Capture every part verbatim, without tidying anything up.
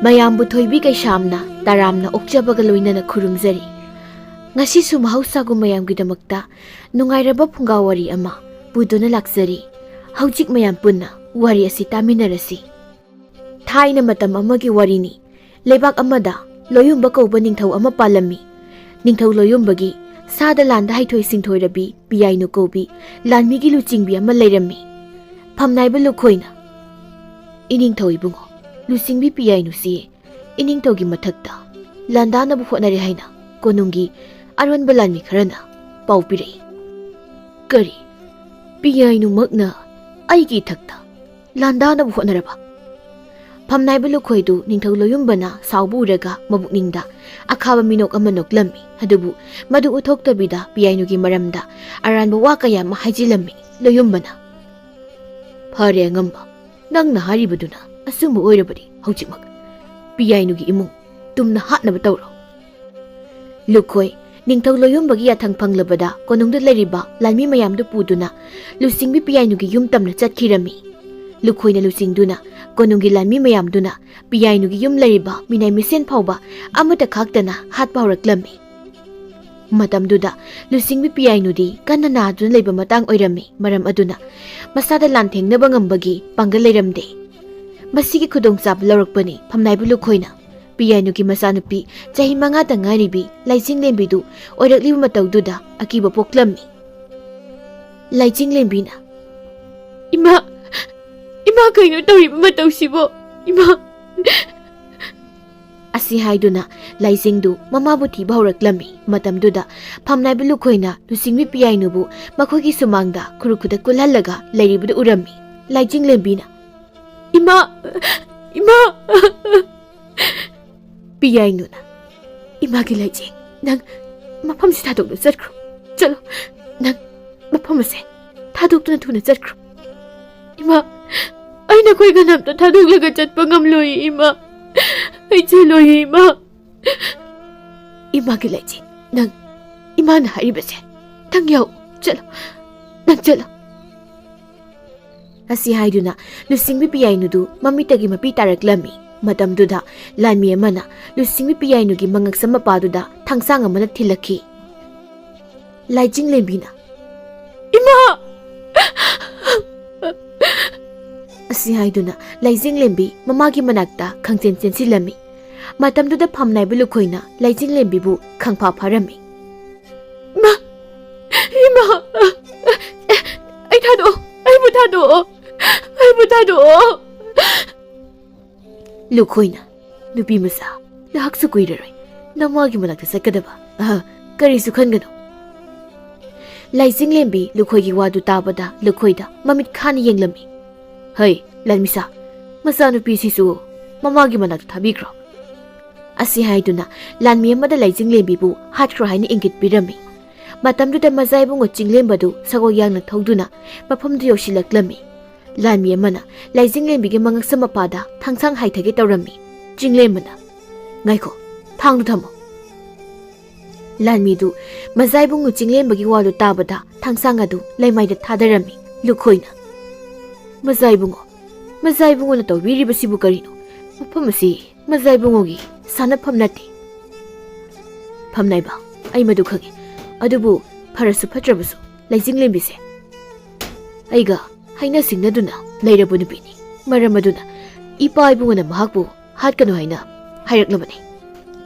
ꯃꯌꯥꯝꯕꯨ ꯊꯣꯏꯕꯤ ꯀꯩꯁꯥꯝꯅ ꯇꯔꯥꯝꯅ ꯑꯣꯛꯆꯕꯒ ꯂꯣꯏꯅꯅ ꯈꯨꯔꯨꯝꯖꯔꯤ꯫ ꯉꯁꯤꯁꯨ ꯃꯍꯧꯁꯥꯒꯨꯝ ꯃꯌꯥꯝꯒꯤꯗꯃꯛꯇ ꯅꯨꯡꯉꯥꯏꯔꯕ ꯐꯨꯡꯒꯥ ꯋꯥꯔꯤ ꯑꯃ ꯄꯨꯗꯨꯅ ꯂꯥꯛꯆꯔꯤ꯫ ꯍꯧꯖꯤꯛ ꯃꯌꯥꯝ ꯄꯨꯟꯅ ꯋꯥꯔꯤ ꯑꯁꯤ ꯇꯥꯃꯤꯟꯅꯔꯁꯤ꯫ ꯊꯥꯏꯅ ꯃꯇꯝ ꯑꯃꯒꯤ ꯋꯥꯔꯤꯅꯤ꯫ ꯂꯩꯕꯥꯛ ꯑꯃꯗ ꯂꯣꯌꯨꯝꯕ ꯀꯧꯕ ꯅꯤꯡꯊꯧ ꯑꯃ ꯄꯥꯜꯂꯝꯃꯤ꯫ ꯅꯤꯡꯊꯧ ꯂꯣꯌꯨꯝꯕꯒꯤ ꯁꯥꯗ ꯂꯥꯟꯗ ꯍꯩꯊꯣꯏ ꯁꯤꯡꯊꯣꯏꯔꯕꯤ ꯄꯤꯌꯥꯏꯅꯨ ꯀꯧꯕꯤ ꯂꯥꯟꯃꯤꯒꯤ ꯂꯨꯆꯤꯡꯕꯤ ꯑꯃ ꯂꯩꯔꯝꯃꯤ꯫ ꯐꯝꯅꯥꯏꯕ ꯂꯨꯈꯣꯏꯅ, "ꯏꯅꯤꯡꯊꯧ ꯏꯕꯨꯡꯉꯣ, ꯂꯨꯆꯤꯡꯕꯤ ꯄꯤꯌꯥꯏꯅꯨꯁꯤ ꯏꯅꯤꯡꯊꯧꯒꯤ ꯃꯊꯛꯇ ꯂꯥꯟꯗꯥꯅꯕ ꯍꯣꯠꯅꯔꯦ" ꯍꯥꯏꯅ ꯀꯣꯅꯨꯡꯒꯤ ꯑꯔꯣꯟꯕ ꯂꯥꯟꯃꯤ ꯈꯔꯅ ꯄꯥꯎ ꯄꯤꯔꯛꯏ꯫ "ꯀꯔꯤ? ꯄꯤꯌꯥꯏꯅꯨꯃꯛꯅ ꯑꯩꯒꯤ ꯏꯊꯛꯇ ꯂꯥꯟꯗꯥꯅꯕ ꯍꯣꯠꯅꯔꯕ?" ꯐꯝꯅꯥꯏꯕ ꯂꯨꯈꯣꯏꯗꯨ ꯅꯤꯡꯊꯧ ꯂꯣꯌꯨꯝꯕꯅ ꯁꯥꯎꯕ ꯎꯔꯒ ꯃꯕꯨꯛꯅꯤꯡꯗ ꯑꯈꯥꯕ ꯃꯤꯅꯣꯛ ꯑꯃ ꯅꯣꯛꯂꯝꯃꯤ꯫ ꯑꯗꯨꯕꯨ ꯃꯗꯨ ꯎꯠꯊꯣꯛꯇꯕꯤꯗ ꯄꯤꯌꯥꯏꯅꯨꯒꯤ ꯃꯔꯝꯗ ꯑꯔꯥꯟꯕ ꯋꯥ ꯀꯌꯥ ꯑꯃ ꯍꯥꯏꯖꯤꯜꯂꯝꯃꯤ꯫ ꯂꯣꯌꯨꯝꯕꯅ, "ꯐꯔꯦ ꯑꯉꯝꯕ, ꯅꯪꯅ ꯍꯥꯏꯔꯤꯕꯗꯨꯅ ꯑꯆꯨꯝꯕ ꯑꯣꯏꯔꯕꯗꯤ ꯍꯧꯖꯤꯛꯃꯛ ꯄꯤꯌꯥꯏꯅꯨꯒꯤ ꯏꯃꯨꯡ ꯇꯨꯝꯅ ꯍꯥꯠꯅꯕ ꯇꯧꯔꯣ꯫" ꯂꯨꯈꯣꯏ ꯅꯤꯡꯊꯧ ꯂꯣꯌꯨꯝꯕꯒꯤ ꯌꯥꯊꯪ ꯐꯪꯂꯕꯗ ꯀꯣꯅꯨꯡꯗ ꯂꯩꯔꯤꯕ ꯂꯥꯟꯃꯤ ꯃꯌꯥꯝꯗꯨ ꯄꯨꯗꯨꯅ ꯂꯨꯆꯤꯡꯕꯤ ꯄꯤꯌꯥꯏꯅꯨꯒꯤ ꯌꯨꯝ ꯇꯝꯅ ꯆꯠꯈꯤꯔꯝꯃꯤ꯫ ꯂꯨꯈꯣꯏꯅ ꯂꯨꯆꯤꯡꯗꯨꯅ ꯀꯣꯅꯨꯡꯒꯤ ꯂꯥꯟꯃꯤ ꯃꯌꯥꯝꯗꯨꯅ ꯄꯤꯌꯥꯏꯅꯨꯒꯤ ꯌꯨꯝ ꯂꯩꯔꯤꯕ ꯃꯤꯅꯥꯏ ꯃꯁꯦꯟ ꯐꯥꯎꯕ ꯑꯃꯠꯇ ꯈꯥꯛꯇꯅ ꯍꯥꯠꯄ ꯍꯧꯔꯛꯂꯝꯃꯤ꯫ ꯃꯇꯝꯗꯨꯗ ꯂꯨꯆꯤꯡꯕꯤ ꯄꯤꯌꯥꯏꯅꯨꯗꯤ ꯀꯟꯅ ꯅꯥꯗꯨꯅ ꯂꯩꯕ ꯃꯇꯥꯡ ꯑꯣꯏꯔꯝꯃꯤ꯫ ꯃꯔꯝ ꯑꯗꯨꯅ ꯃꯁꯥꯗ ꯂꯥꯟꯊꯦꯡꯅꯕ ꯉꯝꯕꯒꯤ ꯄꯥꯡꯒꯜ ꯂꯩꯔꯝꯗꯦ꯫ ꯃꯁꯤꯒꯤ ꯈꯨꯗꯣꯡꯆꯥꯕ ꯂꯧꯔꯛꯄꯅꯤ ꯐꯝꯅꯥꯏꯕ ꯂꯨꯈꯣꯏꯅ ꯄꯤꯌꯥꯏꯅꯨꯒꯤ ꯃꯆꯥꯅꯨꯄꯤ ꯆꯍꯤ ꯃꯉꯥꯗ ꯉꯥꯏꯔꯤꯕꯤ ꯂꯥꯏꯆꯤꯡꯂꯦꯝꯕꯤꯗꯨ ꯑꯣꯏꯔꯛꯂꯤꯕ ꯃꯇꯧꯗꯨꯗ ꯑꯀꯤꯕ ꯄꯣꯛꯂꯝꯃꯤ꯫ ꯂꯥꯏꯆꯤꯡꯂꯦꯝꯕꯤꯅ, "ꯏꯃꯥ, ꯏꯃꯥ, ꯀꯩꯅꯣ ꯇꯧꯔꯤꯕ ꯃꯇꯧꯁꯤꯕꯣ? ꯏꯃꯥ!" ꯑꯁꯤ ꯍꯥꯏꯗꯨꯅ ꯂꯥꯏꯆꯤꯡꯗꯨ ꯃꯃꯥꯕꯨ ꯊꯤꯕ ꯍꯧꯔꯛꯂꯝꯃꯤ꯫ ꯃꯇꯝꯗꯨꯗ ꯐꯝꯅꯥꯏꯕ ꯂꯨꯈꯣꯏꯅ ꯂꯨꯆꯤꯡꯕꯤ ꯄꯤꯌꯥꯏꯅꯨꯕꯨ ꯃꯈꯣꯏꯒꯤ ꯁꯨꯃꯥꯡꯗ ꯈꯨꯔꯨ ꯈꯨꯗꯛ ꯀꯨꯜꯍꯜꯂꯒ ꯂꯩꯔꯤꯕꯗꯨ ꯎꯔꯝꯃꯤ꯫ ꯂꯥꯏꯆꯤꯡꯂꯦꯝꯕꯤꯅ, "ꯏꯃꯥ! ꯏꯃꯥ!" ꯄꯤꯌꯥꯏꯅꯨꯅ, "ꯏꯃꯥꯒꯤ ꯂꯥꯏꯆꯤꯡ, ꯅꯪ ꯃꯐꯝꯁꯤ ꯊꯥꯗꯣꯛꯇꯨꯅ ꯆꯠꯈ꯭ꯔꯣ꯫ ꯆꯠꯂꯣ, ꯅꯪ ꯃꯐꯝ ꯑꯁꯦ ꯊꯥꯗꯣꯛꯇꯨꯅ ꯊꯨꯅ ꯆꯠꯈ꯭ꯔꯣ꯫ ꯏꯃꯥ, ꯑꯩ ꯅꯈꯣꯏ ꯀꯅꯥꯝꯇ ꯊꯥꯗꯣꯛꯂꯒ ꯆꯠꯄ ꯉꯝꯂꯣꯏ ꯏꯃꯥ꯫ ꯑꯩ ꯆꯦꯜꯂꯣꯏ ꯏꯃꯥ꯫" "ꯏꯃꯥꯒꯤ ꯂꯥꯏꯆꯤꯡ, ꯅꯪ ꯏꯃꯥꯅ ꯍꯥꯏꯔꯤꯕꯁꯦ ꯅꯪ ꯌꯥꯎ꯫ ꯆꯠꯂꯣ, ꯅꯪ ꯆꯠꯂꯣ꯫" ꯑꯁꯤ ꯍꯥꯏꯗꯨꯅ ꯂꯨꯆꯤꯡꯕꯤ ꯄꯤꯌꯥꯏꯅꯨꯗꯨ ꯃꯃꯤꯠꯇꯒꯤ ꯃꯄꯤ ꯇꯥꯔꯛꯂꯝꯃꯤ꯫ ꯃꯇꯝꯗꯨꯗ ꯂꯥꯟꯃꯤ ꯑꯃꯅ ꯂꯨꯆꯤꯡꯕꯤ ꯄꯤꯌꯥꯏꯅꯨꯒꯤ ꯃꯉꯛꯁꯝ ꯃꯄꯥꯗꯨꯗ ꯊꯥꯡꯁꯥꯡ ꯑꯃꯅ ꯊꯤꯜꯂꯛꯈꯤ꯫ ꯂꯥꯏꯖꯤꯡꯂꯦꯝꯕꯤꯅ, "ꯏꯃꯥ!" ꯑꯁꯤ ꯍꯥꯏꯗꯨꯅ ꯂꯥꯏꯖꯤꯡꯂꯦꯝꯕꯤ ꯃꯃꯥꯒꯤ ꯃꯅꯥꯛꯇ ꯈꯪꯆꯦꯟ ꯆꯦꯟꯁꯤꯜꯂꯝꯃꯤ꯫ ꯃꯇꯝꯗꯨꯗ ꯐꯝꯅꯥꯏꯕ ꯂꯨꯈꯣꯏꯅ ꯂꯥꯏꯖꯤꯡꯂꯦꯝꯕꯤꯕꯨ ꯈꯪꯐꯥ ꯐꯥꯔꯝꯃꯤ꯫ "ꯏꯃꯥ! ꯏꯃꯥ! ꯑꯦ, ꯑꯩ ꯊꯥꯗꯣꯛꯑꯣ! ꯑꯩꯕꯨ ꯊꯥꯗꯣꯛꯑꯣ! ꯑꯩꯕꯨ ꯊꯥꯗꯣꯛꯑꯣ!" ꯂꯨꯈꯣꯏꯅ, "ꯅꯨꯄꯤ ꯃꯆꯥ, ꯅꯍꯥꯛꯁꯨ ꯀꯨꯏꯔꯔꯣꯏ ꯅꯃꯥꯒꯤ ꯃꯅꯥꯛꯇ ꯆꯠꯀꯗꯕ꯫ ꯑꯍ, ꯀꯔꯤꯁꯨ ꯈꯟꯒꯅꯨ꯫" ꯂꯥꯏꯖꯤꯡꯂꯦꯝꯕꯤ ꯂꯨꯈꯣꯏꯒꯤ ꯋꯥꯗꯨ ꯇꯥꯕꯗ ꯂꯨꯈꯣꯏꯗ ꯃꯃꯤꯠ ꯈꯥꯅ ꯌꯦꯡꯂꯝꯃꯤ꯫ "ꯍꯩ, ꯂꯥꯟꯃꯤꯁꯥ, ꯃꯆꯥꯅꯨꯄꯤꯁꯤꯁꯨ ꯃꯃꯥꯒꯤ ꯃꯅꯥꯛꯇ ꯊꯥꯕꯤꯈ꯭ꯔꯣ꯫" ꯑꯁꯤ ꯍꯥꯏꯗꯨꯅ ꯂꯥꯟꯃꯤ ꯑꯃꯗ ꯂꯥꯏꯖꯤꯡꯂꯦꯝꯕꯤꯕꯨ ꯍꯥꯠꯈ꯭ꯔꯣ ꯍꯥꯏꯅ ꯏꯪꯒꯤꯠ ꯄꯤꯔꯝꯃꯤ꯫ ꯃꯇꯝꯗꯨꯗ ꯃꯖꯥ ꯏꯕꯨꯡꯉꯣ ꯆꯤꯡꯂꯦꯝꯕꯗꯨ ꯁꯒꯣꯜ ꯌꯥꯡꯅ ꯊꯧꯗꯨꯅ ꯃꯐꯝꯗꯨ ꯌꯧꯁꯤꯜꯂꯛꯂꯝꯃꯤ꯫ ꯂꯥꯟꯃꯤ ꯑꯃꯅ ꯂꯥꯏꯖꯤꯡꯂꯦꯝꯕꯤꯒꯤ ꯃꯉꯛꯁꯝ ꯃꯄꯥꯗ ꯊꯥꯡꯁꯥꯡ ꯍꯥꯏꯊꯒꯦ ꯇꯧꯔꯝꯃꯤ꯫ ꯆꯤꯡꯂꯦꯝꯕꯅ, "ꯉꯥꯏꯈꯣ, ꯊꯥꯡꯗꯨ ꯊꯝꯃꯣ꯫" ꯂꯥꯟꯃꯤꯗꯨ ꯃꯖꯥ ꯏꯕꯨꯡꯉꯣ ꯆꯤꯡꯂꯦꯝꯕꯒꯤ ꯋꯥꯗꯨ ꯇꯥꯕꯗ ꯊꯥꯡꯁꯥꯡ ꯑꯗꯨ ꯂꯩꯃꯥꯏꯗ ꯊꯥꯗꯔꯝꯃꯤ꯫ ꯂꯨꯈꯣꯏꯅ, "ꯃꯖꯥ ꯏꯕꯨꯡꯉꯣ, ꯃꯖꯥ ꯏꯕꯨꯡꯉꯣꯅ ꯇꯧꯕꯤꯔꯤꯕꯁꯤꯕꯨ ꯀꯔꯤꯅꯣ? ꯃꯐꯝ ꯑꯁꯤ ꯃꯖꯥ ꯏꯕꯨꯡꯉꯣꯒꯤ ꯁꯥꯟꯅꯐꯝ ꯅꯠꯇꯦ꯫" "ꯐꯝꯅꯥꯏꯕ, ꯑꯩ ꯃꯗꯨ ꯈꯪꯏ꯫ ꯑꯗꯨꯕꯨ ꯐꯔꯁꯨ ꯐꯠꯇ꯭ꯔꯕꯁꯨ ꯂꯩꯖꯤꯡꯂꯦꯝꯕꯤꯁꯦ ꯑꯩꯒ ꯍꯥꯏꯅ ꯁꯤꯡꯅꯗꯨꯅ ꯂꯩꯔꯕ ꯅꯨꯄꯤꯅꯤ꯫ ꯃꯔꯝ ꯑꯗꯨꯅ ꯏꯄꯥ ꯏꯕꯨꯡꯉꯣꯅ ꯃꯍꯥꯛꯄꯨ ꯍꯥꯠꯀꯅꯨ ꯍꯥꯏꯅ ꯍꯥꯏꯔꯛꯂꯕꯅꯤ꯫"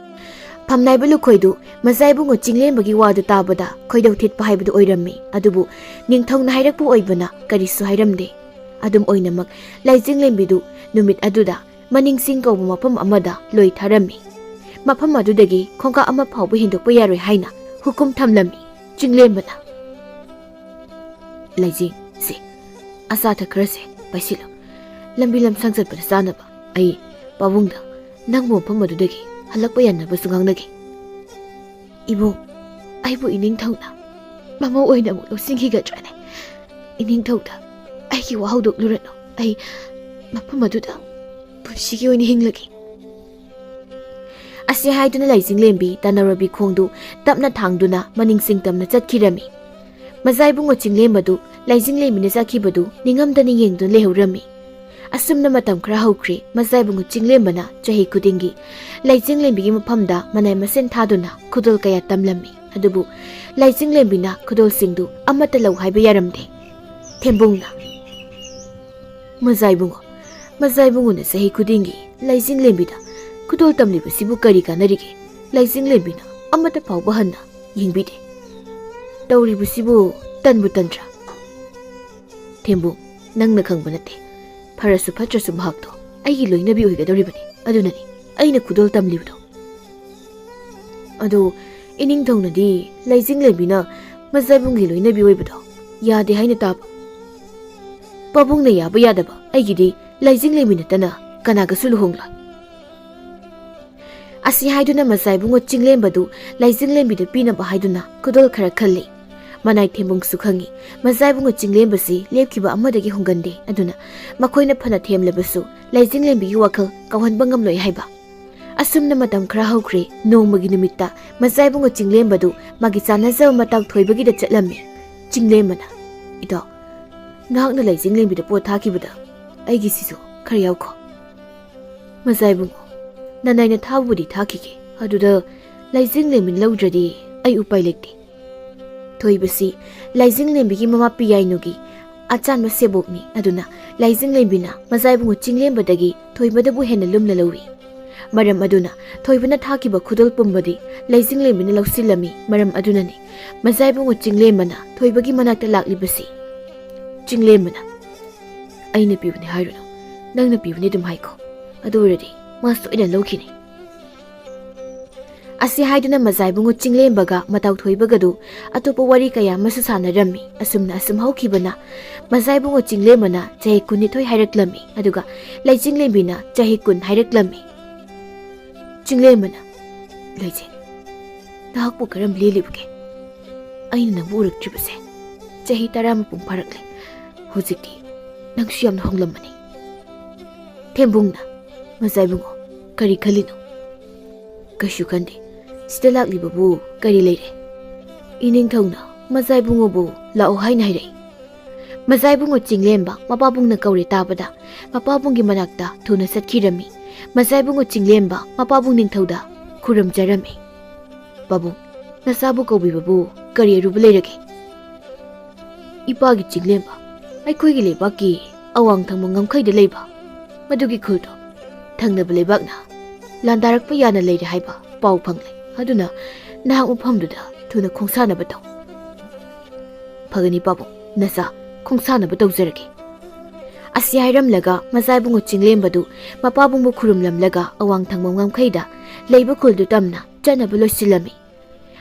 ꯐꯝꯅꯥꯏꯕ ꯂꯨꯈꯣꯏꯗꯨ ꯃꯖꯥ ꯏꯕꯨꯡꯉꯣ ꯆꯤꯡꯂꯦꯝꯕꯒꯤ ꯋꯥꯗꯨ ꯇꯥꯕꯗ ꯈꯣꯏꯗꯧ ꯊꯤꯠꯄ ꯍꯥꯏꯕꯗꯨ ꯑꯣꯏꯔꯝꯃꯤ꯫ ꯑꯗꯨꯕꯨ ꯅꯤꯡꯊꯧꯅ ꯍꯥꯏꯔꯛꯄ ꯑꯣꯏꯕꯅ ꯀꯔꯤꯁꯨ ꯍꯥꯏꯔꯝꯗꯦ꯫ ꯑꯗꯨꯝ ꯑꯣꯏꯅꯃꯛ ꯂꯥꯏꯖꯤꯡꯂꯦꯝꯕꯤꯗꯨ ꯅꯨꯃꯤꯠ ꯑꯗꯨꯗ ꯃꯅꯤꯡ ꯆꯤꯡ ꯀꯧꯕ ꯃꯐꯝ ꯑꯃꯗ ꯂꯣꯏ ꯊꯥꯔꯝꯃꯤ꯫ ꯃꯐꯝ ꯑꯗꯨꯗꯒꯤ ꯈꯣꯡꯀꯥꯞ ꯑꯃ ꯐꯥꯎꯕ ꯍꯦꯟꯗꯣꯛꯄ ꯌꯥꯔꯣꯏ ꯍꯥꯏꯅ ꯍꯨꯀꯨꯝ ꯊꯝꯂꯝꯃꯤ꯫ ꯆꯤꯡꯂꯦꯝꯕꯅ, "ꯂꯥꯏꯖꯤꯡ, ꯁꯦ, ꯑꯆꯥ ꯑꯊꯛ ꯈꯔꯁꯦ ꯄꯥꯏꯁꯤꯜꯂꯨ꯫ ꯂꯝꯕꯤ ꯂꯝꯁꯥꯡ ꯆꯠꯄꯗ ꯆꯥꯅꯕ꯫ ꯑꯩ ꯄꯥꯕꯨꯡꯗ ꯅꯪꯕꯨ ꯃꯐꯝ ꯑꯗꯨꯗꯒꯤ ꯍꯜꯂꯛꯄ ꯌꯥꯅꯕꯁꯨ ꯉꯥꯡꯅꯒꯦ꯫" "ꯏꯕꯨꯡ, ꯑꯩꯕꯨ ꯏꯅꯤꯡꯊꯧꯅ ꯃꯃꯧ ꯑꯣꯏꯅ ꯑꯃꯨꯛ ꯂꯧꯁꯤꯟꯈꯤꯒꯗ꯭ꯔꯅꯦ? ꯏꯅꯤꯡꯊꯧꯗ ꯑꯩꯒꯤ ꯋꯥ ꯍꯧꯗꯣꯛꯂꯨꯔꯅꯨ꯫ ꯑꯩ ꯃꯐꯝ ꯑꯗꯨꯗ ꯄꯨꯟꯁꯤꯒꯤ ꯑꯣꯏꯅ ꯍꯤꯡꯂꯒꯦ꯫" ꯑꯁꯤ ꯍꯥꯏꯗꯨꯅ ꯂꯥꯏꯖꯤꯡꯂꯦꯝꯕꯤ ꯇꯥꯟꯅꯔꯕꯤ ꯈꯣꯡꯗꯨ ꯇꯞꯅ ꯊꯥꯡꯗꯨꯅ ꯃꯅꯤꯡ ꯆꯤꯡ ꯇꯝꯅ ꯆꯠꯈꯤꯔꯝꯃꯤ꯫ ꯃꯖꯥ ꯏꯕꯨꯡꯉꯣ ꯆꯤꯡꯂꯦꯝꯕꯗꯨ ꯂꯥꯏꯖꯤꯡꯂꯦꯝꯕꯤꯅ ꯆꯠꯈꯤꯕꯗꯨ ꯅꯤꯡꯉꯝꯗꯅ ꯌꯦꯡꯗꯨꯅ ꯂꯩꯍꯧꯔꯝꯃꯤ꯫ ꯑꯁꯨꯝꯅ ꯃꯇꯝ ꯈꯔ ꯍꯧꯈ꯭ꯔꯦ꯫ ꯃꯖꯥꯏꯕꯨꯡꯉꯣ ꯆꯤꯡꯂꯦꯝꯕꯅ ꯆꯍꯤ ꯈꯨꯗꯤꯡꯒꯤ ꯂꯥꯏꯖꯤꯡꯂꯦꯝꯕꯤꯒꯤ ꯃꯐꯝꯗ ꯃꯅꯥꯏ ꯃꯁꯤꯟ ꯊꯥꯗꯨꯅ ꯈꯨꯗꯣꯜ ꯀꯌꯥ ꯇꯝꯂꯝꯃꯤ꯫ ꯑꯗꯨꯕꯨ ꯂꯥꯏꯖꯤꯡꯂꯦꯝꯕꯤꯅ ꯈꯨꯗꯣꯜꯁꯤꯡꯗꯨ ꯑꯃꯠꯇ ꯂꯧ ꯍꯥꯏꯕ ꯌꯥꯔꯝꯗꯦ꯫ ꯊꯦꯝꯕꯨꯡꯅ, "ꯃꯖꯥꯏꯕꯨꯡꯉꯣ, ꯃꯖꯥꯏꯕꯨꯡꯉꯣꯅ ꯆꯍꯤ ꯈꯨꯗꯤꯡꯒꯤ ꯂꯥꯏꯖꯤꯡꯂꯦꯝꯕꯤꯗ ꯈꯨꯗꯣꯜ ꯇꯝꯂꯤꯕꯁꯤꯕꯨ ꯀꯔꯤ ꯀꯥꯟꯅꯔꯤꯒꯦ? ꯂꯥꯏꯖꯤꯡꯂꯦꯝꯕꯤꯅ ꯑꯃꯠꯇ ꯐꯥꯎꯕ ꯍꯟꯅ ꯌꯦꯡꯕꯤꯗꯦ꯫ ꯇꯧꯔꯤꯕꯁꯤꯕꯨ ꯇꯟꯕꯨ ꯇꯟꯗ꯭ꯔꯥ?" "ꯊꯦꯝꯕꯨꯡ, ꯅꯪꯅ ꯈꯪꯕ ꯅꯠꯇꯦ꯫ ꯐꯔꯁꯨ ꯐꯠꯇ꯭ꯔꯁꯨ ꯃꯍꯥꯛꯇꯣ ꯑꯩꯒꯤ ꯂꯣꯏꯅꯕꯤ ꯑꯣꯏꯒꯗꯧꯔꯤꯕꯅꯤ꯫ ꯑꯗꯨꯅꯅꯤ ꯑꯩꯅ ꯈꯨꯗꯣꯜ ꯇꯝꯂꯤꯕꯗꯣ꯫ ꯑꯗꯣ ꯏꯅꯤꯡꯊꯧꯅꯗꯤ ꯂꯥꯏꯖꯤꯡꯂꯦꯝꯕꯤꯅ ꯃꯖꯥꯏꯕꯨꯡꯒꯤ ꯂꯣꯏꯅꯕꯤ ꯑꯣꯏꯕꯗꯣ ꯌꯥꯗꯦ ꯍꯥꯏꯅ ꯇꯥꯕ꯫ ꯄꯥꯕꯨꯡꯅ ꯌꯥꯕ ꯌꯥꯗꯕ ꯑꯩꯒꯤꯗꯤ ꯂꯥꯏꯖꯤꯡꯂꯦꯝꯕꯤ ꯅꯠꯇꯅ ꯀꯅꯥꯒꯁꯨ ꯂꯨꯍꯣꯡꯂꯣꯏ꯫" ꯑꯁꯤ ꯍꯥꯏꯗꯨꯅ ꯃꯖꯥꯏꯕꯨꯡꯉꯣ ꯆꯤꯡꯂꯦꯝꯕꯗꯨ ꯂꯥꯏꯖꯤꯡꯂꯦꯝꯕꯤꯗ ꯄꯤꯅꯕ ꯍꯥꯏꯗꯨꯅ ꯈꯨꯗꯣꯜ ꯈꯔ ꯈꯜꯂꯤ꯫ ꯃꯅꯥꯏ ꯊꯦꯝꯕꯨꯡꯁꯨ ꯈꯪꯏ, ꯃꯖꯥꯏꯕꯨꯡꯉꯣ ꯆꯤꯡꯂꯦꯝꯕꯁꯤ ꯂꯦꯞꯈꯤꯕ ꯑꯃꯗꯒꯤ ꯍꯣꯡꯒꯟꯗꯦ꯫ ꯑꯗꯨꯅ ꯃꯈꯣꯏꯅ ꯐꯅ ꯊꯦꯝꯂꯕꯁꯨ ꯂꯥꯏꯖꯤꯡꯂꯦꯝꯕꯤꯒꯤ ꯋꯥꯈꯜ ꯀꯥꯎꯍꯟꯕ ꯉꯝꯂꯣꯏ ꯍꯥꯏꯕ꯫ ꯑꯁꯨꯝꯅ ꯃꯇꯝ ꯈꯔ ꯍꯧꯈ꯭ꯔꯦ꯫ ꯅꯣꯡꯃꯒꯤ ꯅꯨꯃꯤꯠꯇ ꯃꯖꯥꯏꯕꯨꯡꯉꯣ ꯆꯤꯡꯂꯦꯝꯕꯗꯨ ꯃꯥꯒꯤ ꯆꯥꯟꯅꯖꯕ ꯃꯇꯥꯎ ꯊꯣꯏꯕꯒꯤꯗ ꯆꯠꯂꯝꯃꯤ꯫ ꯆꯤꯡꯂꯦꯝꯕꯅ, "ꯏꯇꯥꯎ, ꯅꯍꯥꯛꯅ ꯂꯥꯏꯖꯤꯡꯂꯦꯝꯕꯤꯗ ꯄꯣꯠ ꯊꯥꯈꯤꯕꯗ ꯑꯩꯒꯤꯁꯤꯁꯨ ꯈꯔ ꯌꯥꯎꯈꯣ꯫" "ꯃꯖꯥꯏꯕꯨꯡꯉꯣ, ꯅꯅꯥꯏꯅ ꯊꯥꯕꯕꯨꯗꯤ ꯊꯥꯈꯤꯒꯦ, ꯑꯗꯨꯗ ꯂꯥꯏꯖꯤꯡꯂꯦꯝꯕꯤꯅ ꯂꯧꯗ꯭ꯔꯗꯤ ꯑꯩ ꯎꯄꯥꯏ ꯂꯩꯇꯦ꯫" ꯊꯣꯏꯕꯁꯤ ꯂꯥꯏꯖꯤꯡꯂꯦꯝꯕꯤꯒꯤ ꯃꯃꯥ ꯄꯤꯌꯥꯏꯅꯨꯒꯤ ꯑꯆꯥꯟꯕ ꯁꯦꯕꯣꯛꯅꯤ꯫ ꯑꯗꯨꯅ ꯂꯥꯏꯖꯤꯡꯂꯦꯝꯕꯤꯅ ꯃꯖꯥꯏꯕꯨꯡꯉꯣ ꯆꯤꯡꯂꯦꯝꯕꯗꯒꯤ ꯊꯣꯏꯕꯗꯕꯨ ꯍꯦꯟꯅ ꯂꯨꯝꯅ ꯂꯧꯏ꯫ ꯃꯔꯝ ꯑꯗꯨꯅ ꯊꯣꯏꯕꯅ ꯊꯥꯈꯤꯕ ꯈꯨꯗꯣꯜ ꯄꯨꯝꯕꯗꯤ ꯂꯥꯏꯖꯤꯡꯂꯦꯝꯕꯤꯅ ꯂꯧꯁꯤꯜꯂꯝꯃꯤ꯫ ꯃꯔꯝ ꯑꯗꯨꯅꯅꯤ ꯃꯖꯥꯏꯕꯨꯡꯉꯣ ꯆꯤꯡꯂꯦꯝꯕꯅ ꯊꯣꯏꯕꯒꯤ ꯃꯅꯥꯛꯇ ꯂꯥꯛꯂꯤꯕꯁꯤ꯫ ꯆꯤꯡꯂꯦꯝꯕꯅ, "ꯑꯩꯅ ꯄꯤꯕꯅꯤ ꯍꯥꯏꯔꯨꯅꯨ, ꯅꯪꯅ ꯄꯤꯕꯅꯤ ꯑꯗꯨꯝ ꯍꯥꯏꯈꯣ꯫ ꯑꯗꯨ ꯑꯣꯏꯔꯗꯤ ꯃꯥ ꯁꯣꯏꯗꯅ ꯂꯧꯈꯤꯅꯤ꯫" ꯑꯁꯤ ꯍꯥꯏꯗꯨꯅ ꯃꯖꯥꯏꯕꯨꯡꯉꯣ ꯆꯤꯡꯂꯦꯝꯕꯒ ꯃꯇꯥꯎ ꯊꯣꯏꯕꯒꯗꯨ ꯑꯇꯣꯞꯄ ꯋꯥꯔꯤ ꯀꯌꯥ ꯑꯃꯁꯨ ꯁꯥꯟꯅꯔꯝꯃꯤ꯫ ꯑꯁꯨꯝꯅ ꯑꯁꯨꯝ ꯍꯧꯈꯤꯕꯅ ꯃꯖꯥꯏꯕꯨꯡꯉꯣ ꯆꯤꯡꯂꯦꯝꯕꯅ ꯆꯍꯤ ꯀꯨꯟꯅꯤꯊꯣꯏ ꯍꯥꯏꯔꯛꯂꯝꯃꯤ, ꯑꯗꯨꯒ ꯂꯩꯆꯤꯡꯂꯦꯝꯕꯤꯅ ꯆꯍꯤ ꯀꯨꯟ ꯍꯥꯏꯔꯛꯂꯝꯃꯤ꯫ ꯆꯤꯡꯂꯦꯝꯕꯅ, "ꯂꯩꯆꯤꯡ, ꯅꯍꯥꯛꯄꯨ ꯀꯔꯝ ꯂꯦꯜꯂꯤꯕꯒꯦ? ꯑꯩꯅ ꯅꯪꯕꯨ ꯎꯔꯛꯇ꯭ꯔꯤꯕꯁꯦ ꯆꯍꯤ ꯇꯔꯥ ꯃꯄꯨꯡ ꯐꯥꯔꯛꯂꯦ꯫ ꯍꯧꯖꯤꯛꯇꯤ ꯅꯪꯁꯨ ꯌꯥꯝꯅ ꯍꯣꯡꯂꯝꯃꯅꯤ꯫" ꯊꯦꯝꯕꯨꯡꯅ, "ꯃꯖꯥꯏꯕꯨꯡꯉꯣ, ꯀꯔꯤ ꯈꯜꯂꯤꯅꯣ?" "ꯀꯩꯁꯨ ꯈꯟꯗꯦ꯫ ꯁꯤꯗ ꯂꯥꯛꯂꯤꯕꯕꯨ ꯀꯔꯤ ꯂꯩꯔꯦ?" "ꯏꯅꯤꯡꯊꯧꯅ ꯃꯖꯥꯏꯕꯨꯡꯉꯣꯕꯨ ꯂꯥꯛꯑꯣ ꯍꯥꯏꯅ ꯍꯥꯏꯔꯛꯏ꯫" ꯃꯖꯥꯏꯕꯨꯡꯉꯣ ꯆꯤꯡꯂꯦꯝꯕ ꯃꯄꯥꯕꯨꯡꯅ ꯀꯧꯔꯦ ꯇꯥꯕꯗ ꯃꯄꯥꯕꯨꯡꯒꯤ ꯃꯅꯥꯛꯇ ꯊꯨꯅ ꯆꯠꯈꯤꯔꯝꯃꯤ꯫ ꯃꯖꯥꯏꯕꯨꯡꯉꯣ ꯆꯤꯡꯂꯦꯝꯕ ꯃꯄꯥꯕꯨꯡ ꯅꯤꯡꯊꯧꯗ ꯈꯨꯔꯨꯝꯖꯔꯝꯃꯤ꯫ "ꯄꯥꯕꯨꯡ, ꯅꯆꯥꯕꯨ ꯀꯧꯕꯤꯕꯕꯨ ꯀꯔꯤ ꯑꯔꯨꯕ ꯂꯩꯔꯒꯦ?" "ꯏꯄꯥꯒꯤ ꯆꯤꯡꯂꯦꯝꯕ, ꯑꯩꯈꯣꯏꯒꯤ ꯂꯩꯕꯥꯛꯀꯤ ꯑꯋꯥꯡ ꯊꯪꯕ ꯉꯝꯈꯩꯗ ꯂꯩꯕ ꯃꯗꯨꯒꯤ ꯈꯨꯜꯗꯣ ꯊꯪꯅꯕ ꯂꯩꯕꯥꯛꯅ ꯂꯥꯟꯗꯥꯔꯛꯄ ꯌꯥꯅ ꯂꯩꯔꯦ ꯍꯥꯏꯕ ꯄꯥꯎ ꯐꯪꯂꯦ꯫ ꯑꯗꯨꯅ ꯅꯍꯥꯛ ꯃꯐꯝꯗꯨꯗ ꯊꯨꯅ ꯈꯣꯡꯁꯥꯅꯕ ꯇꯧ꯫" "ꯐꯒꯅꯤ ꯄꯥꯕꯨꯡ, ꯅꯆꯥ ꯈꯣꯡꯁꯥꯅꯕ ꯇꯧꯖꯔꯒꯦ꯫" ꯑꯁꯤ ꯍꯥꯏꯔꯝꯂꯒ ꯃꯖꯥꯏꯕꯨꯡꯉꯣ ꯆꯤꯡꯂꯦꯝꯕꯗꯨ ꯃꯄꯥꯕꯨꯡꯕꯨ ꯈꯨꯔꯨꯝꯂꯝꯂꯒ ꯑꯋꯥꯡ ꯊꯪꯕ ꯉꯝꯈꯩꯗ ꯂꯩꯕ ꯈꯨꯜꯗꯨ ꯇꯝꯅ ꯆꯠꯅꯕ ꯂꯣꯏꯁꯤꯜꯂꯝꯃꯤ꯫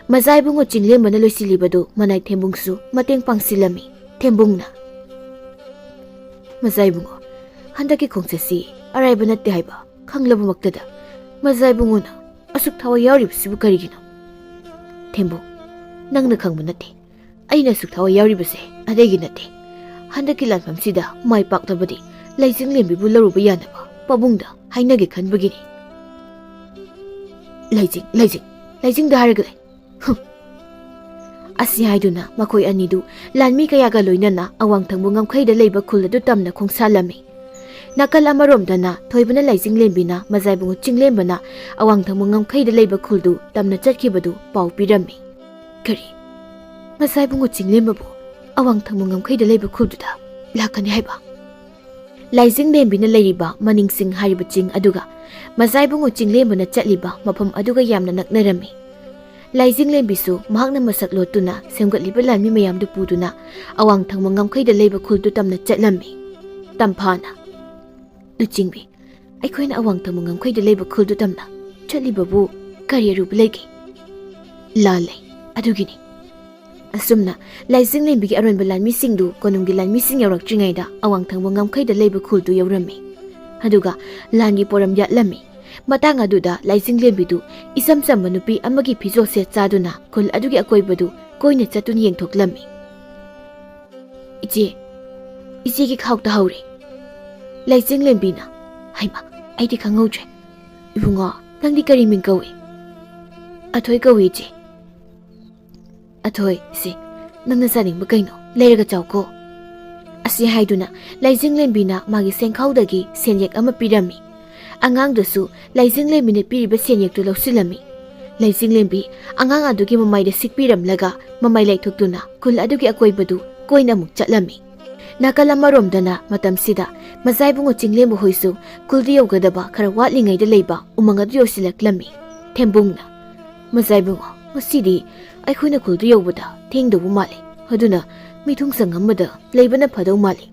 ꯃꯖꯥꯏꯕꯨꯡꯉꯣ ꯆꯤꯡꯂꯦꯝꯕꯅ ꯂꯣꯏꯁꯤꯜꯂꯤꯕꯗꯨ ꯃꯅꯥꯏ ꯊꯦꯝꯕꯨꯡꯁꯨ ꯃꯇꯦꯡ ꯄꯥꯡꯁꯤꯜꯂꯝꯃꯤ꯫ ꯊꯦꯝꯕꯨꯡꯅ, "ꯃꯖꯥꯏꯕꯨꯡꯉꯣ, ꯍꯟꯗꯛꯀꯤ ꯈꯣꯡꯆꯠꯁꯤ ꯑꯔꯥꯏꯕ ꯅꯠꯇꯦ ꯍꯥꯏꯕ ꯈꯪꯂꯕꯃꯛꯇꯗ ꯃꯖꯥꯏꯕꯨꯡꯉꯣꯅ ꯑꯁꯨꯛ ꯊꯋꯥꯏ ꯌꯥꯎꯔꯤꯕꯁꯤꯕꯨ ꯀꯔꯤꯒꯤꯅꯣ?" "ꯊꯦꯝꯕꯨꯡ, ꯅꯪꯅ ꯈꯪꯕ ꯅꯠꯇꯦ꯫ ꯑꯩꯅ ꯑꯁꯨꯛ ꯊꯋꯥꯏ ꯌꯥꯎꯔꯤꯕꯁꯦ ꯑꯇꯩꯒꯤ ꯅꯠꯇꯦ꯫ ꯍꯟꯗꯛꯀꯤ ꯂꯥꯟꯐꯝꯁꯤꯗ ꯃꯥꯏ ꯄꯥꯛꯂꯕꯗꯤ ꯂꯩꯖꯤꯡꯂꯦꯝꯕꯤꯕꯨ ꯂꯧꯔꯨꯕ ꯌꯥꯅꯕ ꯄꯥꯕꯨꯡꯗ ꯍꯥꯏꯅꯒꯦ ꯈꯟꯕꯒꯤꯅꯤ꯫" "ꯂꯩꯖꯤꯡ, ꯂꯩꯖꯤꯡ, ꯂꯩꯖꯤꯡꯗ ꯍꯥꯏꯔꯒ ꯂꯩ꯫" ꯍꯨꯝ꯫ ꯑꯁꯤ ꯍꯥꯏꯗꯨꯅ ꯃꯈꯣꯏ ꯑꯅꯤꯗꯨ ꯂꯥꯟꯃꯤ ꯀꯌꯥꯒ ꯂꯣꯏꯅꯅ ꯑꯋꯥꯡ ꯊꯪꯕ ꯉꯝꯈꯩꯗ ꯂꯩꯕ ꯈꯨꯜ ꯑꯗꯨ ꯇꯝꯅ ꯈꯣꯡꯁꯥꯜꯂꯝꯃꯤ꯫ ꯅꯥꯀꯜ ꯑꯃꯔꯣꯝꯗꯅ ꯊꯣꯏꯕꯅ ꯂꯩꯖꯤꯡꯂꯦꯝꯕꯤꯅ ꯃꯖꯥꯏꯕꯨꯡꯉꯣ ꯆꯤꯡꯂꯦꯝꯕꯅ ꯑꯋꯥꯡ ꯊꯪꯕ ꯉꯝꯈꯩꯗ ꯂꯩꯕ ꯈꯨꯜꯗꯨ ꯇꯝꯅ ꯆꯠꯈꯤꯕꯗꯨ ꯄꯥꯎ ꯄꯤꯔꯝꯃꯤ꯫ "ꯀꯔꯤ? ꯃꯖꯥꯏꯕꯨꯡꯉꯣ ꯆꯤꯡꯂꯦꯝꯕꯕꯨ ꯑꯋꯥꯡ ꯊꯪꯕ ꯉꯝꯈꯩꯗ ꯂꯩꯕ ꯈꯨꯜꯗꯨꯗ ꯂꯥꯛꯀꯅꯤ ꯍꯥꯏꯕ?" ꯂꯥꯏꯖꯤꯡꯂꯦꯝꯕꯤꯅ ꯂꯩꯔꯤꯕ ꯃꯅꯤꯡꯁꯤꯡ ꯍꯥꯏꯔꯤꯕ ꯆꯤꯡ ꯑꯗꯨꯒ ꯃꯖꯥꯏꯕꯨꯡꯉꯣ ꯆꯤꯡꯂꯦꯝꯕꯅ ꯆꯠꯂꯤꯕ ꯃꯐꯝ ꯑꯗꯨꯒ ꯌꯥꯝꯅ ꯅꯛꯅꯔꯝꯃꯤ꯫ ꯂꯥꯏꯖꯤꯡꯂꯦꯝꯕꯤꯁꯨ ꯃꯍꯥꯛꯅ ꯃꯁꯛ ꯂꯣꯠꯇꯨꯅ ꯁꯦꯝꯒꯠꯂꯤꯕ ꯂꯥꯟꯃꯤ ꯃꯌꯥꯝꯗꯨ ꯄꯨꯗꯨꯅ ꯑꯋꯥꯡ ꯊꯪꯕ ꯉꯝꯈꯩꯗ ꯂꯩꯕ ꯈꯨꯜꯗꯨ ꯇꯝꯅ ꯆꯠꯂꯝꯃꯤ꯫ ꯇꯝꯐꯥꯅ, "ꯂꯨꯆꯤꯡꯕꯤ, ꯑꯩꯈꯣꯏꯅ ꯑꯋꯥꯡ ꯊꯪꯕ ꯉꯝꯈꯩꯗ ꯂꯩꯕ ꯈꯨꯜꯗꯨ ꯇꯝꯅ ꯆꯠꯂꯤꯕꯕꯨ ꯀꯔꯤ ꯑꯔꯨꯕ ꯂꯩꯒꯦ?" "ꯂꯥꯜꯂꯦ, ꯑꯗꯨꯒꯤꯅꯤ꯫" ꯑꯁꯨꯝꯅ ꯂꯥꯏꯖꯤꯡꯂꯦꯝꯕꯤꯒꯤ ꯑꯔꯣꯟꯕ ꯂꯥꯟꯃꯤꯁꯤꯡꯗꯨ ꯀꯣꯅꯨꯡꯒꯤ ꯂꯥꯟꯃꯤꯁꯤꯡ ꯌꯧꯔꯛꯇ꯭ꯔꯤꯉꯩꯗ ꯑꯋꯥꯡ ꯊꯪꯕ ꯉꯝꯈꯩꯗ ꯂꯩꯕ ꯈꯨꯜꯗꯨ ꯌꯧꯔꯝꯃꯤ꯫ ꯑꯗꯨꯒ ꯂꯥꯟꯒꯤ ꯄꯣꯔꯝ ꯌꯥꯠꯂꯝꯃꯤ꯫ ꯃꯇꯥꯡ ꯑꯗꯨꯗ ꯂꯥꯏꯖꯤꯡꯂꯦꯝꯕꯤꯗꯨ ꯏꯆꯝ ꯆꯝꯕ ꯅꯨꯄꯤ ꯑꯃꯒꯤ ꯐꯤꯖꯣꯜ ꯁꯦꯠ ꯆꯥꯗꯨꯅ ꯈꯨꯜ ꯑꯗꯨꯒꯤ ꯑꯀꯣꯏꯕꯗꯨ ꯀꯣꯏꯅ ꯆꯠꯇꯨꯅ ꯌꯦꯡꯊꯣꯛꯂꯝꯃꯤ꯫ "ꯏꯆꯦ, ꯏꯆꯦꯒꯤ ꯈꯥꯎ ꯇꯥꯍꯧꯔꯦ꯫" ꯂꯥꯏꯖꯤꯡꯂꯦꯝꯕꯤꯅ, "ꯍꯩꯃ, ꯑꯩꯗꯤ ꯈꯪꯍꯧꯗ꯭ꯔꯦ꯫ ꯏꯕꯨꯡꯉꯣ, ꯅꯪꯗꯤ ꯀꯔꯤ ꯃꯤꯡ ꯀꯧꯏ?" "ꯑꯊꯣꯏ ꯀꯧꯏ, ꯏꯆꯦ꯫" "ꯑꯊꯣꯏ, ꯁꯦ, ꯅꯪꯅ ꯆꯥꯅꯤꯡꯕ ꯀꯩꯅꯣ ꯂꯩꯔꯒ ꯆꯥꯎꯀꯣ꯫" ꯑꯁꯤ ꯍꯥꯏꯗꯨꯅ ꯂꯩꯖꯤꯡꯂꯦꯝꯕꯤꯅ ꯃꯥꯒꯤ ꯁꯦꯟꯈꯥꯎꯗꯒꯤ ꯁꯦꯟꯌꯦꯛ ꯑꯃ ꯄꯤꯔꯝꯃꯤ꯫ ꯑꯉꯥꯡꯗꯨꯁꯨ ꯂꯩꯖꯤꯡꯂꯦꯝꯕꯤꯅ ꯄꯤꯔꯤꯕ ꯁꯦꯟꯌꯦꯛꯇꯨ ꯂꯧꯁꯤꯜꯂꯝꯃꯤ꯫ ꯂꯩꯖꯤꯡꯂꯦꯝꯕꯤ ꯑꯉꯥꯡ ꯑꯗꯨꯒꯤ ꯃꯃꯥꯏꯗ ꯁꯤꯛꯄꯤꯔꯝꯂꯒ ꯃꯃꯥꯏ ꯂꯩꯊꯣꯛꯇꯨꯅ ꯈꯨꯜ ꯑꯗꯨꯒꯤ ꯑꯀꯣꯏꯕꯗꯨ ꯀꯣꯏꯅ ꯑꯃꯨꯛ ꯆꯠꯂꯝꯃꯤ꯫ ꯅꯥꯀꯜ ꯑꯃꯔꯣꯝꯗꯅ ꯃꯇꯝꯁꯤꯗ ꯃꯖꯥꯏꯕꯨꯡꯉꯣ ꯆꯤꯡꯂꯦꯝꯕ ꯍꯣꯏꯁꯨ ꯈꯨꯜꯗꯨ ꯌꯧꯒꯗꯕ ꯈꯔ ꯋꯥꯠꯂꯤꯉꯩꯗ ꯂꯩꯕ ꯎꯃꯪ ꯑꯗꯨ ꯌꯧꯁꯤꯜꯂꯛꯂꯝꯃꯤ꯫ ꯊꯦꯝꯕꯨꯡꯅ, "ꯃꯖꯥꯏꯕꯨꯡꯉꯣ, ꯉꯁꯤꯗꯤ ꯑꯩꯈꯣꯏꯅ ꯈꯨꯜꯗꯨ ꯌꯧꯕꯗ ꯊꯦꯡꯗꯧꯕ ꯃꯥꯜꯂꯤ, ꯑꯗꯨꯅ ꯃꯤꯊꯨꯡꯁꯪ ꯑꯃꯗ ꯂꯩꯕꯅ ꯐꯗꯧ ꯃꯥꯜꯂꯤ꯫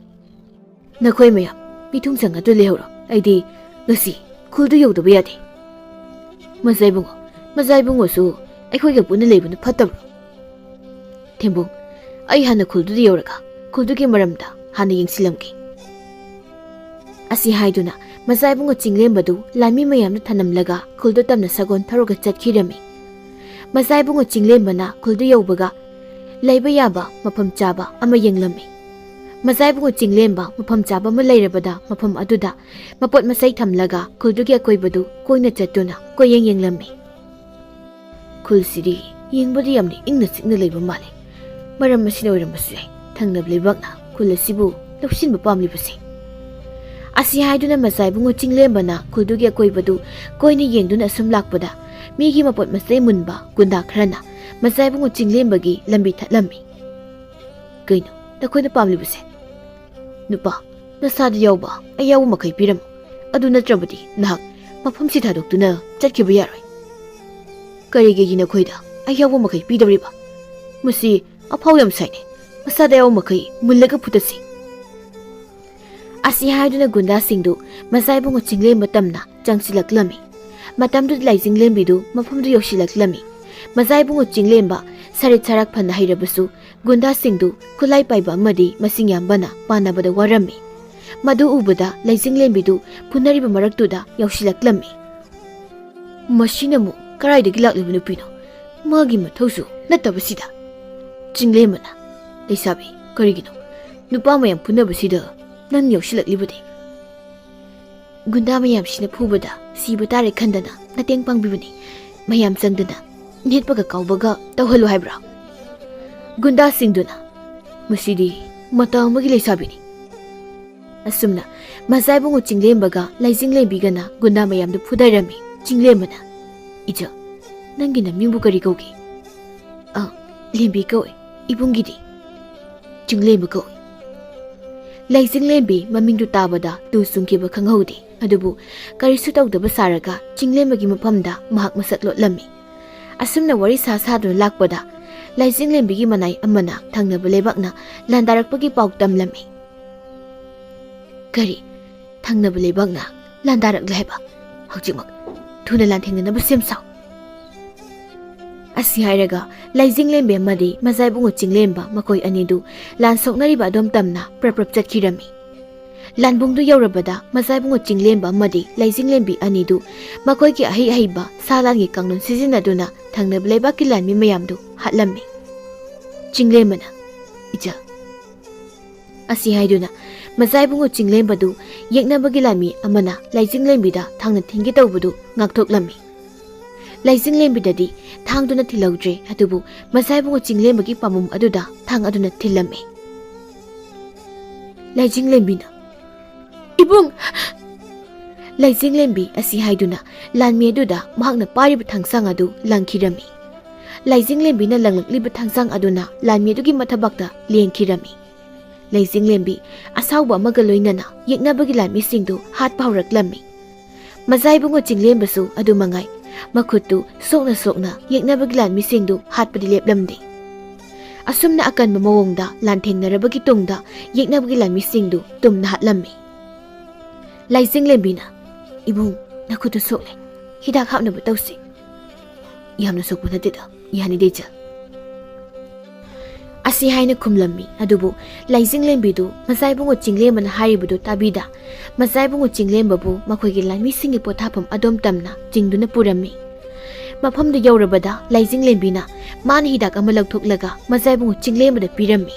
ꯅꯈꯣꯏ ꯃꯌꯥꯝ ꯃꯤꯊꯨꯡꯁꯪ ꯑꯗꯨ ꯂꯩꯍꯧꯔꯣ, ꯑꯩꯗꯤ ꯉꯁꯤ ꯈꯨꯜꯗꯨ ꯌꯧꯗꯕ ꯌꯥꯗꯦ꯫ ꯃꯖꯥꯏꯕꯨꯡꯉꯣ, ꯃꯖꯥꯏꯕꯨꯡꯉꯣꯁꯨ ꯑꯩꯈꯣꯏꯒ ꯄꯨꯟꯅ ꯂꯩꯕꯅ ꯐꯠꯇꯕ꯭ꯔꯣ?" "ꯊꯦꯝꯕꯨꯡ, ꯑꯩ ꯍꯥꯟꯅ ꯈꯨꯜꯗꯨꯗ ꯌꯧꯔꯒ ꯈꯨꯜꯗꯨꯒꯤ ꯃꯔꯝꯗ ꯍꯥꯟꯅ ꯌꯦꯡꯁꯤꯜꯂꯝꯒꯦ꯫" ꯑꯁꯤ ꯍꯥꯏꯗꯨꯅ ꯃꯖꯥꯏꯕꯨꯡꯉꯣ ꯆꯤꯡꯂꯦꯝꯕꯗꯨ ꯂꯥꯟꯃꯤ ꯃꯌꯥꯝꯅ ꯊꯅꯝꯂꯒ ꯈꯨꯜꯗꯨ ꯇꯝꯅ ꯁꯥꯒꯣꯟ ꯊꯧꯔꯒ ꯆꯠꯈꯤꯔꯝꯃꯤ꯫ ꯃꯖꯥꯏꯕꯨꯡꯉꯣ ꯆꯤꯡꯂꯦꯝꯕꯅ ꯈꯨꯜꯗꯨ ꯌꯧꯕꯒ ꯂꯩꯕ ꯌꯥꯕ ꯃꯐꯝ ꯆꯥꯕ ꯑꯃ ꯌꯦꯡꯂꯝꯃꯤ꯫ ꯃꯖꯥꯏꯕꯨꯡꯉꯣ ꯆꯤꯡꯂꯦꯝꯕ ꯃꯐꯝ ꯆꯥꯕ ꯑꯃ ꯂꯩꯔꯕꯗ ꯃꯐꯝ ꯑꯗꯨꯗ ꯃꯄꯣꯠ ꯃꯆꯩ ꯊꯝꯂꯒ ꯈꯨꯜꯗꯨꯒꯤ ꯑꯀꯣꯏꯕꯗꯨ ꯀꯣꯏꯅ ꯆꯠꯇꯨꯅ ꯀꯣꯏꯌꯦꯡ ꯌꯦꯡꯂꯝꯃꯤ꯫ "ꯈꯨꯜꯁꯤꯗꯤ ꯌꯦꯡꯕꯗ ꯌꯥꯝꯅ ꯏꯪꯅ ꯆꯤꯛꯅ ꯂꯩꯕ ꯃꯥꯜꯂꯤ꯫ ꯃꯔꯝ ꯑꯁꯤꯅ ꯑꯣꯏꯔꯝꯕꯁꯨ ꯌꯥꯏ ꯊꯪꯅꯕ ꯂꯩꯕꯥꯛꯅ ꯈꯨꯜ ꯑꯁꯤꯕꯨ ꯂꯧꯁꯤꯟꯕ ꯄꯥꯝꯂꯤꯕꯁꯦ꯫" ꯑꯁꯤ ꯍꯥꯏꯗꯨꯅ ꯃꯖꯥꯏꯕꯨꯡꯉꯣ ꯆꯤꯡꯂꯦꯝꯕꯅ ꯈꯨꯜꯗꯨꯒꯤ ꯑꯀꯣꯏꯕꯗꯨ ꯀꯣꯏꯅ ꯌꯦꯡꯗꯨꯅ ꯑꯁꯨꯝ ꯂꯥꯛꯄꯗ ꯃꯤꯒꯤ ꯃꯄꯣꯠ ꯃꯆꯩ ꯃꯨꯟꯕ ꯒꯨꯟꯗꯥ ꯈꯔꯅ ꯃꯖꯥꯏꯕꯨꯡꯉꯣ ꯆꯤꯡꯂꯦꯝꯕꯒꯤ ꯂꯝꯕꯤ ꯊꯠꯂꯝꯃꯤ꯫ "ꯀꯩꯅꯣ ꯅꯈꯣꯏꯅ ꯄꯥꯝꯂꯤꯕꯁꯦ? ꯅꯨꯄꯥ, ꯅꯁꯥꯗ ꯌꯥꯎꯕ ꯑꯌꯥꯎꯕ ꯃꯈꯩ ꯄꯤꯔꯝꯃꯨ, ꯑꯗꯨ ꯅꯠꯇ꯭ꯔꯕꯗꯤ ꯅꯍꯥꯛ ꯃꯐꯝꯁꯤ ꯊꯥꯗꯣꯛꯇꯨꯅ ꯆꯠꯈꯤꯕ ꯌꯥꯔꯣꯏ꯫" "ꯀꯔꯤꯒꯤ ꯅꯈꯣꯏꯗ ꯑꯌꯥꯎꯕ ꯃꯈꯩ ꯄꯤꯗꯧꯔꯤꯕ? ꯃꯁꯤ ꯑꯐꯥꯎ ꯌꯥꯝ ꯁꯥꯏꯅꯦ, ꯃꯁꯥꯗ ꯌꯥꯎꯕ ꯃꯈꯩ ꯃꯨꯜꯂꯒ ꯐꯨꯠꯇꯠꯁꯤ꯫" ꯑꯁꯤ ꯍꯥꯏꯗꯨꯅ ꯒꯨꯟꯗꯥꯁꯤꯡꯗꯨ ꯃꯖꯥꯏꯕꯨꯡꯉꯣ ꯆꯤꯡꯂꯦꯝꯕ ꯇꯝꯅ ꯆꯪꯁꯤꯜꯂꯛꯂꯝꯃꯤ꯫ ꯃꯇꯝꯗꯨꯗ ꯂꯥꯏꯖꯤꯡꯂꯦꯝꯕꯤꯗꯨ ꯃꯐꯝꯗꯨ ꯌꯧꯁꯤꯜꯂꯛꯂꯝꯃꯤ꯫ ꯃꯖꯥꯏꯕꯨꯡꯉꯣ ꯆꯤꯡꯂꯦꯝꯕ ꯁꯔꯤꯠ ꯁꯔꯥꯛ ꯐꯅ ꯍꯩꯔꯕꯁꯨ ꯒꯨꯟꯗꯥꯁꯤꯡꯗꯨ ꯈꯨꯠꯂꯥꯏ ꯄꯥꯏꯕ ꯑꯃꯗꯤ ꯃꯁꯤꯡ ꯌꯥꯝꯕꯅ ꯄꯥꯟꯅꯕꯗ ꯋꯥꯔꯝꯃꯤ꯫ ꯃꯗꯨ ꯎꯕꯗ ꯂꯩꯖꯤꯡꯂꯦꯝꯕꯤꯗꯨ ꯐꯨꯅꯔꯤꯕ ꯃꯔꯛꯇꯨꯗ ꯌꯧꯁꯤꯜꯂꯛꯂꯝꯃꯤ꯫ "ꯃꯁꯤꯅ ꯑꯃꯨꯛ ꯀꯗꯥꯏꯗꯒꯤ ꯂꯥꯛꯂꯤꯕ ꯅꯨꯄꯤꯅꯣ? ꯃꯥꯒꯤ ꯃꯊꯧꯁꯨ ꯅꯠꯇꯕꯁꯤꯗ꯫" ꯆꯤꯡꯂꯦꯝꯕꯅ, "ꯂꯩꯁꯥꯕꯤ, ꯀꯔꯤꯒꯤꯅꯣ ꯅꯨꯄꯥ ꯃꯌꯥꯝ ꯐꯨꯅꯕꯁꯤꯗ ꯅꯪ ꯌꯧꯁꯤꯜꯂꯛꯂꯤꯕꯗꯤ?" "ꯒꯨꯟꯗꯥ ꯃꯌꯥꯝꯁꯤꯅ ꯐꯨꯕꯗ ꯁꯤꯕ ꯇꯥꯔꯦ ꯈꯟꯗꯅ ꯃꯇꯦꯡ ꯄꯥꯡꯕꯤꯕꯅꯤ꯫ ꯃꯌꯥꯝ ꯆꯪꯗꯅ ꯅꯦꯠꯄꯒ ꯀꯥꯎꯕꯒ ꯇꯧꯍꯜꯂꯨ ꯍꯥꯏꯕ꯭ꯔꯥ?" ꯒꯨꯟꯗꯥꯁꯤꯡꯗꯨꯅ, "ꯃꯁꯤꯗꯤ ꯃꯇꯥ ꯑꯃꯒꯤ ꯂꯩꯁꯥꯕꯤꯅꯤ꯫ ꯑꯁꯨꯝꯅ ꯃꯖꯥ ꯏꯕꯨꯡꯉꯣ ꯆꯤꯡꯂꯦꯝꯕꯒ ꯂꯥꯏꯖꯤꯡꯂꯦꯝꯕꯤꯒꯅ ꯒꯨꯟꯗꯥ ꯃꯌꯥꯝꯗꯨ ꯐꯨꯗꯔꯝꯃꯤ꯫ ꯆꯤꯡꯂꯦꯝꯕꯅ, "ꯏꯆꯥ, ꯅꯪꯒꯤ ꯅꯃꯤꯡꯕꯨ ꯀꯔꯤ ꯀꯧꯒꯦ?" "ꯑ, ꯂꯦꯝꯕꯤ ꯀꯧꯏ꯫ ꯏꯕꯨꯡꯒꯤꯗꯤ?" "ꯆꯤꯡꯂꯦꯝꯕ ꯀꯧꯏ꯫" ꯂꯥꯏꯖꯤꯡꯂꯦꯝꯕꯤ ꯃꯃꯤꯡꯗꯨ ꯇꯥꯕꯗ ꯇꯨ ꯆꯨꯡꯈꯤꯕ ꯈꯪꯍꯧꯗꯦ꯫ ꯑꯗꯨꯕꯨ ꯀꯔꯤꯁꯨ ꯇꯧꯗꯕ ꯁꯥꯔꯒ ꯆꯤꯡꯂꯦꯝꯕꯒꯤ ꯃꯐꯝꯗ ꯃꯍꯥꯛ ꯃꯁꯛ ꯂꯣꯠꯂꯝꯃꯤ꯫ ꯑꯁꯨꯝꯅ ꯋꯥꯔꯤ ꯁꯥ ꯁꯥꯗꯨꯅ ꯂꯥꯛꯄꯗ ꯂꯥꯏꯖꯤꯡꯂꯦꯝꯕꯤꯒꯤ ꯃꯅꯥꯏ ꯑꯃꯅ ꯊꯪꯅꯕ ꯂꯩꯕꯥꯛꯅ ꯂꯥꯟꯗꯥꯔꯛꯄꯒꯤ ꯄꯥꯎ ꯇꯝꯂꯝꯃꯤ꯫ "ꯀꯔꯤ? ꯊꯪꯅꯕ ꯂꯩꯕꯥꯛꯅ ꯂꯥꯟꯗꯥꯔꯛꯂꯦ ꯍꯥꯏꯕ? ꯍꯧꯖꯤꯛꯃꯛ ꯊꯨꯅ ꯂꯥꯟꯊꯦꯡꯅꯅꯕ ꯁꯦꯝ ꯁꯥꯎ꯫" ꯑꯁꯤ ꯍꯥꯏꯔꯒ ꯂꯥꯏꯖꯤꯡꯂꯦꯝꯕꯤ ꯑꯃꯗꯤ ꯃꯖꯥ ꯏꯕꯨꯡꯉꯣ ꯆꯤꯡꯂꯦꯝꯕ ꯃꯈꯣꯏ ꯑꯅꯤꯗꯨ ꯂꯥꯟ ꯁꯣꯛꯅꯔꯤꯕ ꯑꯗꯣꯝ ꯇꯝꯅ ꯄ꯭ꯔꯞ ꯄ꯭ꯔꯞ ꯆꯠꯈꯤꯔꯝꯃꯤ꯫ ꯂꯥꯟꯕꯨꯡꯗꯨ ꯌꯧꯔꯕꯗ ꯃꯖꯥ ꯏꯕꯨꯡꯉꯣ ꯆꯤꯡꯂꯦꯝꯕ ꯑꯃꯗꯤ ꯂꯥꯏꯖꯤꯡꯂꯦꯝꯕꯤ ꯑꯅꯤꯗꯨ ꯃꯈꯣꯏꯒꯤ ꯑꯍꯩ ꯑꯍꯩꯕ ꯁꯥ ꯂꯥꯟꯒꯤ ꯀꯥꯡꯂꯣꯟ ꯁꯤꯖꯤꯟꯅꯗꯨꯅ ꯊꯪꯅꯕ ꯂꯩꯕꯥꯛꯀꯤ ꯂꯥꯟꯃꯤ ꯃꯌꯥꯝꯗꯨ ꯍꯥꯠꯂꯝꯃꯤ꯫ ꯆꯤꯡꯂꯦꯝꯕꯅ, "ꯏꯆꯥ," ꯑꯁꯤ ꯍꯥꯏꯗꯨꯅ ꯃꯖꯥ ꯏꯕꯨꯡꯉꯣ ꯆꯤꯡꯂꯦꯝꯕꯗꯨ ꯌꯦꯛꯅꯕꯒꯤ ꯂꯥꯟꯃꯤ ꯑꯃꯅ ꯂꯥꯏꯖꯤꯡꯂꯦꯝꯕꯤꯗ ꯊꯥꯡꯅ ꯊꯤꯟꯒꯦ ꯇꯧꯕꯗꯨ ꯉꯥꯛꯊꯣꯛꯂꯝꯃꯤ꯫ ꯂꯥꯏꯖꯤꯡꯂꯦꯝꯕꯤꯗꯗꯤ ꯊꯥꯡꯗꯨꯅ ꯊꯤꯜꯍꯧꯗ꯭ꯔꯦ, ꯑꯗꯨꯕꯨ ꯃꯖꯥ ꯏꯕꯨꯡꯉꯣ ꯆꯤꯡꯂꯦꯝꯕꯒꯤ ꯄꯥꯝꯕꯣꯝ ꯑꯗꯨꯗ ꯊꯥꯡ ꯑꯗꯨꯅ ꯊꯤꯜꯂꯝꯃꯤ꯫ ꯂꯥꯏꯖꯤꯡꯂꯦꯝꯕꯤꯅ, "ꯏꯕꯨꯡ!" ꯂꯥꯏꯖꯤꯡꯂꯦꯝꯕꯤ ꯑꯁꯤ ꯍꯥꯏꯗꯨꯅ ꯂꯥꯟꯃꯤ ꯑꯗꯨꯗ ꯃꯍꯥꯛꯅ ꯄꯥꯏꯔꯤꯕ ꯊꯥꯡꯁꯥꯡ ꯑꯗꯨ ꯂꯪꯈꯤꯔꯝꯃꯤ꯫ ꯂꯥꯏꯖꯤꯡꯂꯦꯝꯕꯤꯅ ꯂꯪꯂꯛꯂꯤꯕ ꯊꯥꯡꯁꯥꯡ ꯑꯗꯨꯅ ꯂꯥꯟꯃꯤ ꯑꯗꯨꯒꯤ ꯃꯊꯕꯥꯛꯇ ꯂꯦꯡꯈꯤꯔꯝꯃꯤ꯫ ꯂꯥꯏꯖꯤꯡꯂꯦꯝꯕꯤ ꯑꯁꯥꯎꯕ ꯑꯃꯒ ꯂꯣꯏꯅꯅ ꯌꯦꯛꯅꯕꯒꯤ ꯂꯥꯟꯃꯤꯁꯤꯡꯗꯨ ꯍꯥꯠꯄ ꯍꯧꯔꯛꯂꯝꯃꯤ꯫ ꯃꯖꯥ ꯏꯕꯨꯡꯉꯣ ꯆꯤꯡꯂꯦꯝꯕꯁꯨ ꯑꯗꯨ ꯃꯉꯥꯏ, ꯃꯈꯨꯠꯇꯨ ꯁꯣꯛꯅ ꯁꯣꯛꯅ ꯌꯦꯛꯅꯕꯒꯤ ꯂꯥꯟꯃꯤꯁꯤꯡꯗꯨ ꯍꯥꯠꯄꯗꯤ ꯂꯦꯞꯂꯝꯗꯦ꯫ ꯑꯁꯨꯝꯅ ꯑꯀꯟꯕ ꯃꯑꯣꯡꯗ ꯂꯥꯟꯊꯦꯡꯅꯔꯕꯒꯤ ꯇꯨꯡꯗ ꯌꯦꯛꯅꯕꯒꯤ ꯂꯥꯟꯃꯤꯁꯤꯡꯗꯨ ꯇꯨꯝꯅ ꯍꯥꯠꯂꯝꯃꯤ꯫ ꯂꯥꯏꯖꯤꯡꯂꯦꯝꯕꯤꯅ, "ꯏꯕꯨꯡ, ꯅꯈꯨꯠꯇꯨ ꯁꯣꯛꯂꯦ꯫ ꯍꯤꯗꯥꯛ ꯍꯥꯞꯅꯕ ꯇꯧꯁꯤ꯫" "ꯌꯥꯝꯅ ꯁꯣꯛꯄ ꯅꯠꯇꯦꯗ, ꯌꯥꯅꯤꯗ ꯏꯆꯥ," ꯑꯁꯤ ꯍꯥꯏꯅ ꯈꯨꯝꯂꯝꯃꯤ꯫ ꯑꯗꯨꯕꯨ ꯂꯥꯏꯖꯤꯡꯂꯦꯝꯕꯤꯗꯨ ꯃꯖꯥ ꯏꯕꯨꯡꯉꯣ ꯆꯤꯡꯂꯦꯝꯕꯅ ꯍꯥꯏꯔꯤꯕꯗꯨ ꯇꯥꯕꯤꯗ ꯃꯖꯥ ꯏꯕꯨꯡꯉꯣ ꯆꯤꯡꯂꯦꯝꯕꯕꯨ ꯃꯈꯣꯏꯒꯤ ꯂꯥꯟꯃꯤꯁꯤꯡꯒꯤ ꯄꯣꯊꯥꯐꯝ ꯑꯗꯣꯝ ꯇꯝꯅ ꯆꯤꯡꯗꯨꯅ ꯄꯨꯔꯝꯃꯤ꯫ ꯃꯐꯝꯗꯨ ꯌꯧꯔꯕꯗ ꯂꯥꯏꯖꯤꯡꯂꯦꯝꯕꯤꯅ ꯃꯥꯅ ꯍꯤꯗꯥꯛ ꯑꯃ ꯂꯧꯊꯣꯛꯂꯒ ꯃꯖꯥ ꯏꯕꯨꯡꯉꯣ ꯆꯤꯡꯂꯦꯝꯕꯗ ꯄꯤꯔꯝꯃꯤ꯫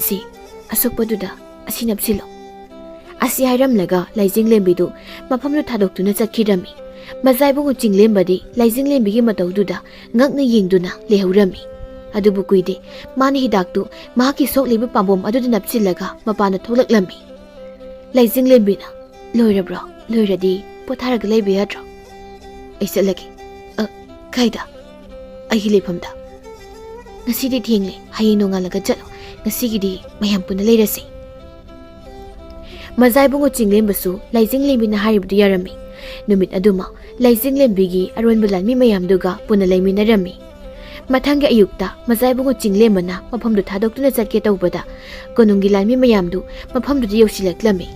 "ꯁꯤ, ꯑꯁꯣꯛꯄꯗꯨꯗ ꯑꯁꯤ ꯅꯞꯁꯤꯜꯂꯣ," ꯑꯁꯤ ꯍꯥꯏꯔꯝꯂꯒ ꯂꯥꯏꯖꯤꯡꯂꯦꯝꯕꯤꯗꯨ ꯃꯐꯝꯗꯨ ꯊꯥꯗꯣꯛꯇꯨꯅ ꯆꯠꯈꯤꯔꯝꯃꯤ꯫ ꯃꯖꯥ ꯏꯕꯨꯡꯉꯣ ꯆꯤꯡꯂꯦꯝꯕꯗꯤ ꯂꯥꯏꯖꯤꯡꯂꯦꯝꯕꯤꯒꯤ ꯃꯇꯧꯗꯨꯗ ꯉꯛꯅ ꯌꯦꯡꯗꯨꯅ ꯂꯩꯍꯧꯔꯝꯃꯤ꯫ ꯑꯗꯨꯕꯨ ꯀꯨꯏꯗꯦ, ꯃꯥꯅ ꯍꯤꯗꯥꯛꯇꯨ ꯃꯍꯥꯛꯀꯤ ꯁꯣꯛꯂꯤꯕ ꯄꯥꯝꯕꯣꯝ ꯑꯗꯨꯗ ꯅꯞꯁꯤꯜꯂꯒ ꯃꯄꯥꯟꯗ ꯊꯣꯛꯂꯛꯂꯝꯃꯤ꯫ ꯂꯥꯏꯖꯤꯡꯂꯦꯝꯕꯤꯅ, "ꯂꯣꯏꯔꯕ꯭ꯔꯣ? ꯂꯣꯏꯔꯗꯤ ꯄꯣꯊꯥꯔꯒ ꯂꯩꯕ ꯌꯥꯗ꯭ꯔꯣ?" "ꯑꯩ ꯆꯠꯂꯒꯦ꯫" "ꯑ, ꯀꯥꯏꯗ?" "ꯑꯩꯒꯤ ꯂꯩꯐꯝꯗ꯫" "ꯉꯁꯤꯗꯤ ꯊꯦꯡꯂꯦ, ꯍꯌꯦꯡ ꯅꯣꯡꯉꯥꯜꯂꯒ ꯆꯠꯂꯣ, ꯉꯁꯤꯒꯤꯗꯤ ꯃꯌꯥꯝ ꯄꯨꯟꯅ ꯂꯩꯔꯁꯤ꯫" ꯃꯖꯥ ꯏꯕꯨꯡꯉꯣ ꯆꯤꯡꯂꯦꯝꯕꯁꯨ ꯂꯥꯏꯖꯤꯡꯂꯦꯝꯕꯤꯅ ꯍꯥꯏꯔꯤꯕꯗꯨ ꯌꯥꯔꯝꯃꯤ꯫ ꯅꯨꯃꯤꯠ ꯑꯗꯨꯃ ꯂꯥꯏꯖꯤꯡꯂꯦꯝꯕꯤꯒꯤ ꯑꯔꯣꯟꯕ ꯂꯥꯟꯃꯤ ꯃꯌꯥꯝꯗꯨꯒ ꯄꯨꯟꯅ ꯂꯩꯃꯤꯟꯅꯔꯝꯃꯤ꯫ ꯃꯊꯪꯒꯤ ꯑꯌꯨꯛꯇ ꯃꯖꯥ ꯏꯕꯨꯡꯉꯣ ꯆꯤꯡꯂꯦꯝꯕꯅ ꯃꯐꯝꯗꯨ ꯊꯥꯗꯣꯛꯇꯨꯅ ꯆꯠꯀꯦ ꯇꯧꯕꯗ, ꯀꯣꯅꯨꯡꯒꯤ ꯂꯥꯟꯃꯤ ꯃꯌꯥꯝꯗꯨ ꯃꯐꯝꯗꯨꯗ ꯌꯧꯁꯤꯜꯂꯛꯂꯝꯃꯤ꯫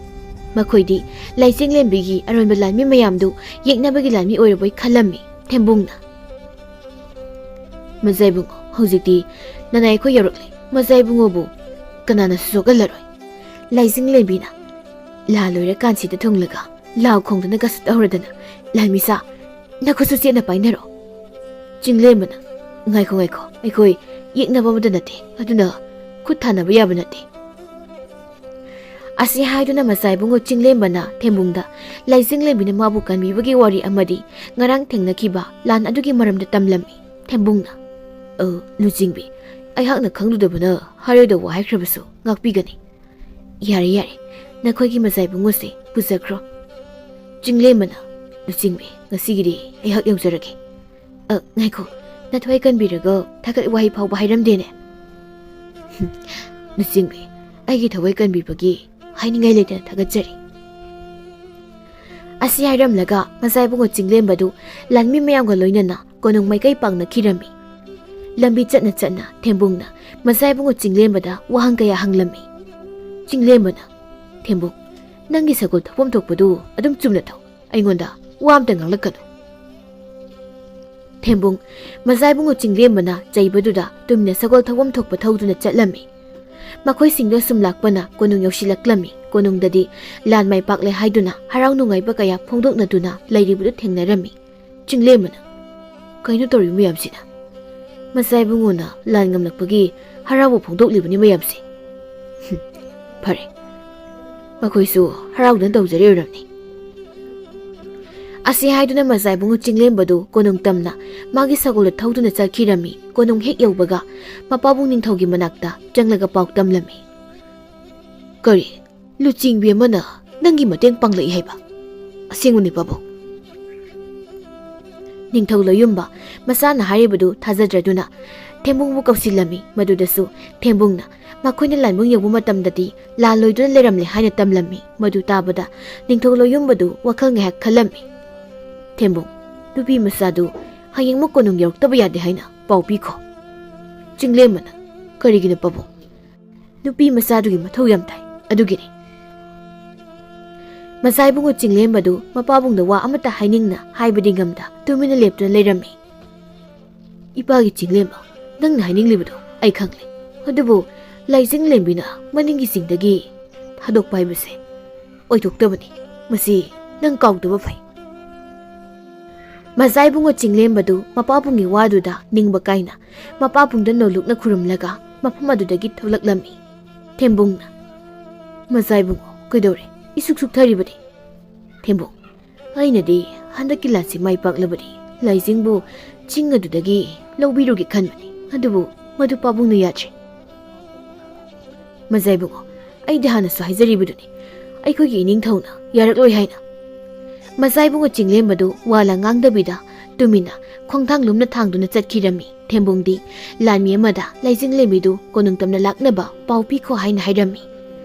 ꯃꯈꯣꯏꯗꯤ ꯂꯥꯏꯖꯤꯡꯂꯦꯝꯕꯤꯒꯤ ꯑꯔꯣꯟꯕ ꯂꯥꯟꯃꯤ ꯃꯌꯥꯝꯗꯨ ꯌꯦꯛꯅꯕꯒꯤ ꯂꯥꯟꯃꯤ ꯑꯣꯏꯔꯕꯣꯏ ꯈꯜꯂꯝꯃꯤ꯫ ꯊꯦꯝꯕꯨꯡꯅ, "ꯃꯖꯥ ꯏꯕꯨꯡꯉꯣ, ꯍꯧꯖꯤꯛꯇꯤ ꯅꯅꯥꯏ ꯑꯩꯈꯣꯏ ꯌꯧꯔꯛꯂꯦ꯫ ꯃꯖꯥ ꯏꯕꯨꯡꯉꯣꯕꯨ ꯀꯅꯥꯅꯁꯨ ꯁꯣꯛꯍꯜꯂꯔꯣꯏ꯫" ꯂꯥꯏꯖꯤꯡꯂꯦꯝꯕꯤꯅ, "ꯂꯥ ꯂꯣꯏꯔꯀꯥꯟꯁꯤꯗ ꯊꯨꯡꯂꯒ ꯂꯥꯎ ꯈꯣꯡꯗꯨꯅ ꯀꯁꯨ ꯇꯧꯔꯗꯅ, ꯂꯥꯟꯃꯤꯁꯥ, ꯅꯈꯨꯠꯁꯨ ꯆꯦꯠꯅ ꯄꯥꯏꯅꯔꯣ꯫" ꯆꯤꯡꯂꯦꯝꯕꯅ, "ꯉꯥꯏꯈꯣ, ꯉꯥꯏꯈꯣ, ꯑꯩꯈꯣꯏ ꯌꯦꯛꯅꯕ ꯑꯃꯠꯇ ꯅꯠꯇꯦ, ꯑꯗꯨꯅ ꯈꯨꯠ ꯊꯥꯅꯕ ꯌꯥꯕ ꯅꯠꯇꯦ꯫" ꯑꯁꯤ ꯍꯥꯏꯗꯨꯅ ꯃꯆꯥ ꯏꯕꯨꯡꯉꯣ ꯆꯤꯡꯂꯦꯝꯕꯅ ꯊꯦꯝꯕꯨꯡꯗ ꯂꯥꯏꯖꯤꯡꯂꯦꯝꯕꯤꯅ ꯃꯥꯕꯨ ꯀꯟꯕꯤꯕꯒꯤ ꯋꯥꯔꯤ ꯑꯃꯗꯤ ꯉꯔꯥꯡ ꯊꯦꯡꯅꯈꯤꯕ ꯂꯥꯟ ꯑꯗꯨꯒꯤ ꯃꯔꯝꯗ ꯇꯝꯂꯝꯃꯤ꯫ ꯊꯦꯝꯕꯨꯡꯅ, "ꯑ, ꯂꯨꯆꯤꯡꯕꯤ, ꯑꯩꯍꯥꯛꯅ ꯈꯪꯂꯨꯗꯕꯅ ꯍꯥꯏꯔꯣꯏꯗꯧꯕ ꯍꯥꯏꯈ꯭ꯔꯕꯁꯨ ꯉꯥꯛꯄꯤꯒꯅꯤ꯫" "ꯌꯥꯔꯦ, ꯌꯥꯔꯦ, ꯅꯈꯣꯏꯒꯤ ꯃꯆꯥ ꯏꯕꯨꯡꯉꯣꯁꯦ ꯄꯨꯖꯈ꯭ꯔꯣ꯫" ꯆꯤꯡꯂꯦꯝꯕꯅ, "ꯂꯨꯆꯤꯡꯕꯤ, ꯉꯁꯤꯒꯤꯗꯤ ꯑꯩꯍꯥꯛ ꯌꯧꯖꯔꯒꯦ꯫" "ꯑ, ꯉꯥꯏꯈꯣ, ꯅꯊ꯭ꯋꯥꯏ ꯀꯟꯕꯤꯔꯒ ꯊꯥꯒꯠ ꯋꯥꯍꯩ ꯐꯥꯎꯕ ꯍꯥꯏꯔꯝꯗꯦꯅꯦ꯫" "ꯍꯨꯝ, ꯂꯨꯆꯤꯡꯕꯤ, ꯑꯩꯒꯤ ꯊꯋꯥꯏ ꯀꯟꯕꯤꯕꯒꯤ ꯍꯥꯏꯅꯤꯡꯉꯥꯏ ꯂꯩꯇꯅ ꯊꯥꯒꯠꯆꯔꯤ꯫" ꯑꯁꯤ ꯍꯥꯏꯔꯝꯂꯒ ꯃꯆꯥ ꯏꯕꯨꯡꯉꯣ ꯆꯤꯡꯂꯦꯝꯕꯗꯨ ꯂꯥꯟꯃꯤ ꯃꯌꯥꯝꯒ ꯂꯣꯏꯅꯅ ꯀꯣꯅꯨꯡ ꯃꯥꯏꯀꯩ ꯄꯥꯡꯅꯈꯤꯔꯝꯃꯤ꯫ ꯂꯝꯕꯤ ꯆꯠꯅ ꯆꯠꯅ ꯊꯦꯝꯕꯨꯡꯅ ꯃꯆꯥ ꯏꯕꯨꯡꯉꯣ ꯆꯤꯡꯂꯦꯝꯕꯗ ꯋꯥꯍꯪ ꯀꯌꯥ ꯍꯪꯂꯝꯃꯤ꯫ ꯆꯤꯡꯂꯦꯝꯕꯅ, "ꯊꯦꯝꯕꯨꯡ, ꯅꯪꯒꯤ ꯁꯒꯣꯜ ꯊꯧꯐꯝ ꯊꯣꯛꯄꯗꯨ ꯑꯗꯨꯝ ꯆꯨꯝꯅ ꯊꯧ, ꯑꯩꯉꯣꯟꯗ ꯋꯥ ꯑꯝꯇ ꯉꯥꯡꯂꯛꯀꯅꯨ꯫" ꯊꯦꯝꯕꯨꯡ, ꯃꯆꯥ ꯏꯕꯨꯡꯉꯣ ꯆꯤꯡꯂꯦꯝꯕꯅ ꯆꯩꯕꯗꯨꯗ ꯇꯨꯃꯤꯟꯅ ꯁꯒꯣꯜ ꯊꯧꯐꯝ ꯊꯣꯛꯄ ꯊꯧꯗꯨꯅ ꯆꯠꯂꯝꯃꯤ꯫ ꯃꯈꯣꯏꯁꯤꯡꯗꯨ ꯁꯨꯝ ꯂꯥꯛꯄꯅ ꯀꯣꯅꯨꯡ ꯌꯧꯁꯤꯜꯂꯛꯂꯝꯃꯤ꯫ ꯀꯣꯅꯨꯡꯗꯗꯤ ꯂꯥꯟ ꯃꯥꯏ ꯄꯥꯛꯂꯦ ꯍꯥꯏꯗꯨꯅ ꯍꯔꯥꯎ ꯅꯨꯡꯉꯥꯏꯕ ꯀꯌꯥ ꯐꯣꯡꯗꯣꯛꯅꯗꯨꯅ ꯂꯩꯔꯤꯕꯗꯨ ꯊꯦꯡꯅꯔꯝꯃꯤ꯫ ꯆꯤꯡꯂꯦꯝꯕꯅ, "ꯀꯩꯅꯣ ꯇꯧꯔꯤꯕ ꯃꯌꯥꯝꯁꯤꯅ? ꯃꯆꯥ ꯏꯕꯨꯡꯉꯣꯅ ꯂꯥꯟ ꯉꯝꯂꯛꯄꯒꯤ ꯍꯔꯥꯎꯕ ꯐꯣꯡꯗꯣꯛꯂꯤꯕꯅꯤ ꯃꯌꯥꯝꯁꯦ꯫ ꯍꯨꯝ, ꯐꯔꯦ, ꯃꯈꯣꯏꯁꯨ ꯍꯔꯥꯎꯗꯨꯅ ꯇꯧꯖꯔꯤ ꯑꯣꯏꯔꯝꯅꯤ꯫" ꯑꯁꯤ ꯍꯥꯏꯗꯨꯅ ꯃꯖꯥ ꯏꯕꯨꯡꯉꯣ ꯆꯤꯡꯂꯦꯝꯕꯗꯨ ꯀꯣꯅꯨꯡ ꯇꯝꯅ ꯃꯥꯒꯤ ꯁꯒꯣꯜꯗ ꯊꯧꯗꯨꯅ ꯆꯠꯈꯤꯔꯝꯃꯤ꯫ ꯀꯣꯅꯨꯡ ꯍꯦꯛ ꯌꯧꯕꯒ ꯃꯄꯥꯕꯨꯡ ꯅꯤꯡꯊꯧꯒꯤ ꯃꯅꯥꯛꯇ ꯆꯪꯂꯒ ꯄꯥꯎ ꯇꯝꯂꯝꯃꯤ꯫ "ꯀꯔꯤ? ꯂꯨꯆꯤꯡꯕꯤ ꯑꯃꯅ ꯅꯪꯒꯤ ꯃꯇꯦꯡ ꯄꯥꯡꯂꯛꯏ ꯍꯥꯏꯕ? ꯑꯁꯦꯡꯕꯅꯤ ꯄꯥꯕꯨꯡ?" ꯅꯤꯡꯊꯧ ꯂꯣꯌꯨꯝꯕ ꯃꯆꯥꯅ ꯍꯥꯏꯔꯤꯕꯗꯨ ꯊꯥꯖꯗ꯭ꯔꯗꯨꯅ ꯊꯦꯝꯕꯨꯡꯕꯨ ꯀꯧꯁꯤꯜꯂꯝꯃꯤ꯫ ꯃꯗꯨꯗꯁꯨ ꯊꯦꯝꯕꯨꯡꯅ ꯃꯈꯣꯏꯅ ꯂꯥꯟꯕꯨꯡ ꯌꯧꯕ ꯃꯇꯝꯗꯗꯤ ꯂꯥꯜꯂꯣꯏꯗꯨꯅ ꯂꯩꯔꯝꯂꯦ ꯍꯥꯏꯅ ꯇꯝꯂꯝꯃꯤ꯫ ꯃꯗꯨ ꯇꯥꯕꯗ ꯅꯤꯡꯊꯧ ꯂꯣꯌꯨꯝꯕꯗꯨ ꯋꯥꯈꯜ ꯉꯥꯏꯍꯥꯛ ꯈꯜꯂꯝꯃꯤ꯫ "ꯊꯦꯝꯕꯨꯡ, ꯅꯨꯄꯤ ꯃꯆꯥꯗꯨ ꯍꯌꯦꯡꯃꯛ ꯀꯣꯅꯨꯡ ꯌꯧꯔꯛꯇꯕ ꯌꯥꯗꯦ ꯍꯥꯏꯅ ꯄꯥꯎ ꯄꯤꯈꯣ꯫" ꯆꯤꯡꯂꯦꯝꯕꯅ, "ꯀꯔꯤꯒꯤꯅꯣ ꯄꯥꯕꯨꯡ? ꯅꯨꯄꯤ ꯃꯆꯥꯗꯨꯒꯤ ꯃꯊꯧ ꯌꯥꯝ ꯇꯥꯏ, ꯑꯗꯨꯒꯤꯅꯤ꯫" ꯃꯆꯥ ꯏꯕꯨꯡꯉꯣ ꯆꯤꯡꯂꯦꯝꯕꯗꯨ ꯃꯄꯥꯕꯨꯡꯗ ꯋꯥ ꯑꯃꯠꯇ ꯍꯥꯏꯅꯤꯡꯅ ꯍꯥꯏꯕꯗꯤ ꯉꯝꯗ ꯇꯨꯃꯤꯟꯅ ꯂꯦꯞꯇꯨꯅ ꯂꯩꯔꯝꯃꯤ꯫ "ꯏꯄꯥꯒꯤ ꯆꯤꯡꯂꯦꯝꯕ, ꯅꯪꯅ ꯍꯥꯏꯅꯤꯡꯂꯤꯕꯗꯣ ꯑꯩ ꯈꯪꯂꯦ꯫ ꯑꯗꯨꯕꯨ ꯂꯥꯏꯖꯤꯡꯂꯦꯝꯕꯤꯅ ꯃꯅꯤꯡꯒꯤ ꯆꯤꯡꯗꯒꯤ ꯊꯥꯗꯣꯛꯄ ꯍꯥꯏꯕꯁꯦ ꯑꯣꯏꯊꯣꯛꯇꯕꯅꯤ꯫ ꯃꯁꯤ ꯅꯪ ꯀꯥꯎꯗꯕ ꯐꯩ꯫" ꯃꯆꯥ ꯏꯕꯨꯡꯉꯣ ꯆꯤꯡꯂꯦꯝꯕꯗꯨ ꯃꯄꯥꯕꯨꯡꯒꯤ ꯋꯥꯗꯨꯗ ꯅꯤꯡꯕ ꯀꯥꯏꯅ ꯃꯄꯥꯕꯨꯡꯗ ꯅꯣꯜꯂꯨꯛꯅ ꯈꯨꯔꯨꯝꯂꯒ ꯃꯐꯝ ꯑꯗꯨꯗꯒꯤ ꯊꯣꯛꯂꯛꯂꯝꯃꯤ꯫ ꯊꯦꯝꯕꯨꯡꯅ, "ꯃꯆꯥ ꯏꯕꯨꯡꯉꯣ, ꯀꯩꯗꯧꯔꯦ? ꯏꯁꯨꯛ ꯁꯨꯛꯊꯔꯤꯕꯗꯤ?" ꯊꯦꯝꯕꯨꯡ, "ꯑꯩꯅꯗꯤ ꯍꯟꯗꯛꯀꯤ ꯂꯥꯟꯁꯤ ꯃꯥꯏ ꯄꯥꯛꯂꯕꯗꯤ ꯂꯥꯏꯖꯤꯡꯕꯨ ꯆꯤꯡ ꯑꯗꯨꯗꯒꯤ ꯂꯧꯕꯤꯔꯨꯒꯦ ꯈꯟꯕꯅꯤ, ꯑꯗꯨꯕꯨ ꯃꯗꯨ ꯄꯥꯕꯨꯡꯅ ꯌꯥꯗ꯭ꯔꯦ꯫" ꯃꯆꯥ ꯏꯕꯨꯡꯉꯣ, ꯑꯩꯗꯤ ꯍꯥꯟꯅꯁꯨ ꯍꯥꯏꯖꯔꯤꯕꯗꯨꯅꯤ, ꯑꯩꯈꯣꯏꯒꯤ ꯏꯅꯤꯡꯊꯧꯅ ꯌꯥꯔꯛꯂꯣꯏ ꯍꯥꯏꯅ꯫ ꯃꯆꯥ ꯏꯕꯨꯡꯉꯣ ꯆꯤꯡꯂꯦꯝꯕꯗꯨ ꯋꯥ ꯂꯥꯡ ꯉꯥꯡꯗꯕꯤꯗ ꯇꯨꯃꯤꯟꯅ ꯈꯣꯡꯊꯥꯡ ꯂꯨꯝꯅ ꯊꯥꯡꯗꯨꯅ ꯆꯠꯈꯤꯔꯝꯃꯤ꯫ ꯊꯦꯝꯕꯨꯡꯗꯤ ꯂꯥꯟꯃꯤ ꯑꯃꯗ ꯂꯥꯏꯖꯤꯡꯂꯦꯝꯕꯤꯗꯨ ꯀꯣꯅꯨꯡ ꯇꯝꯅ ꯂꯥꯛꯅꯕ ꯄꯥꯎ ꯄꯤꯈꯣ ꯍꯥꯏꯅ ꯍꯥꯏꯔꯝꯃꯤ꯫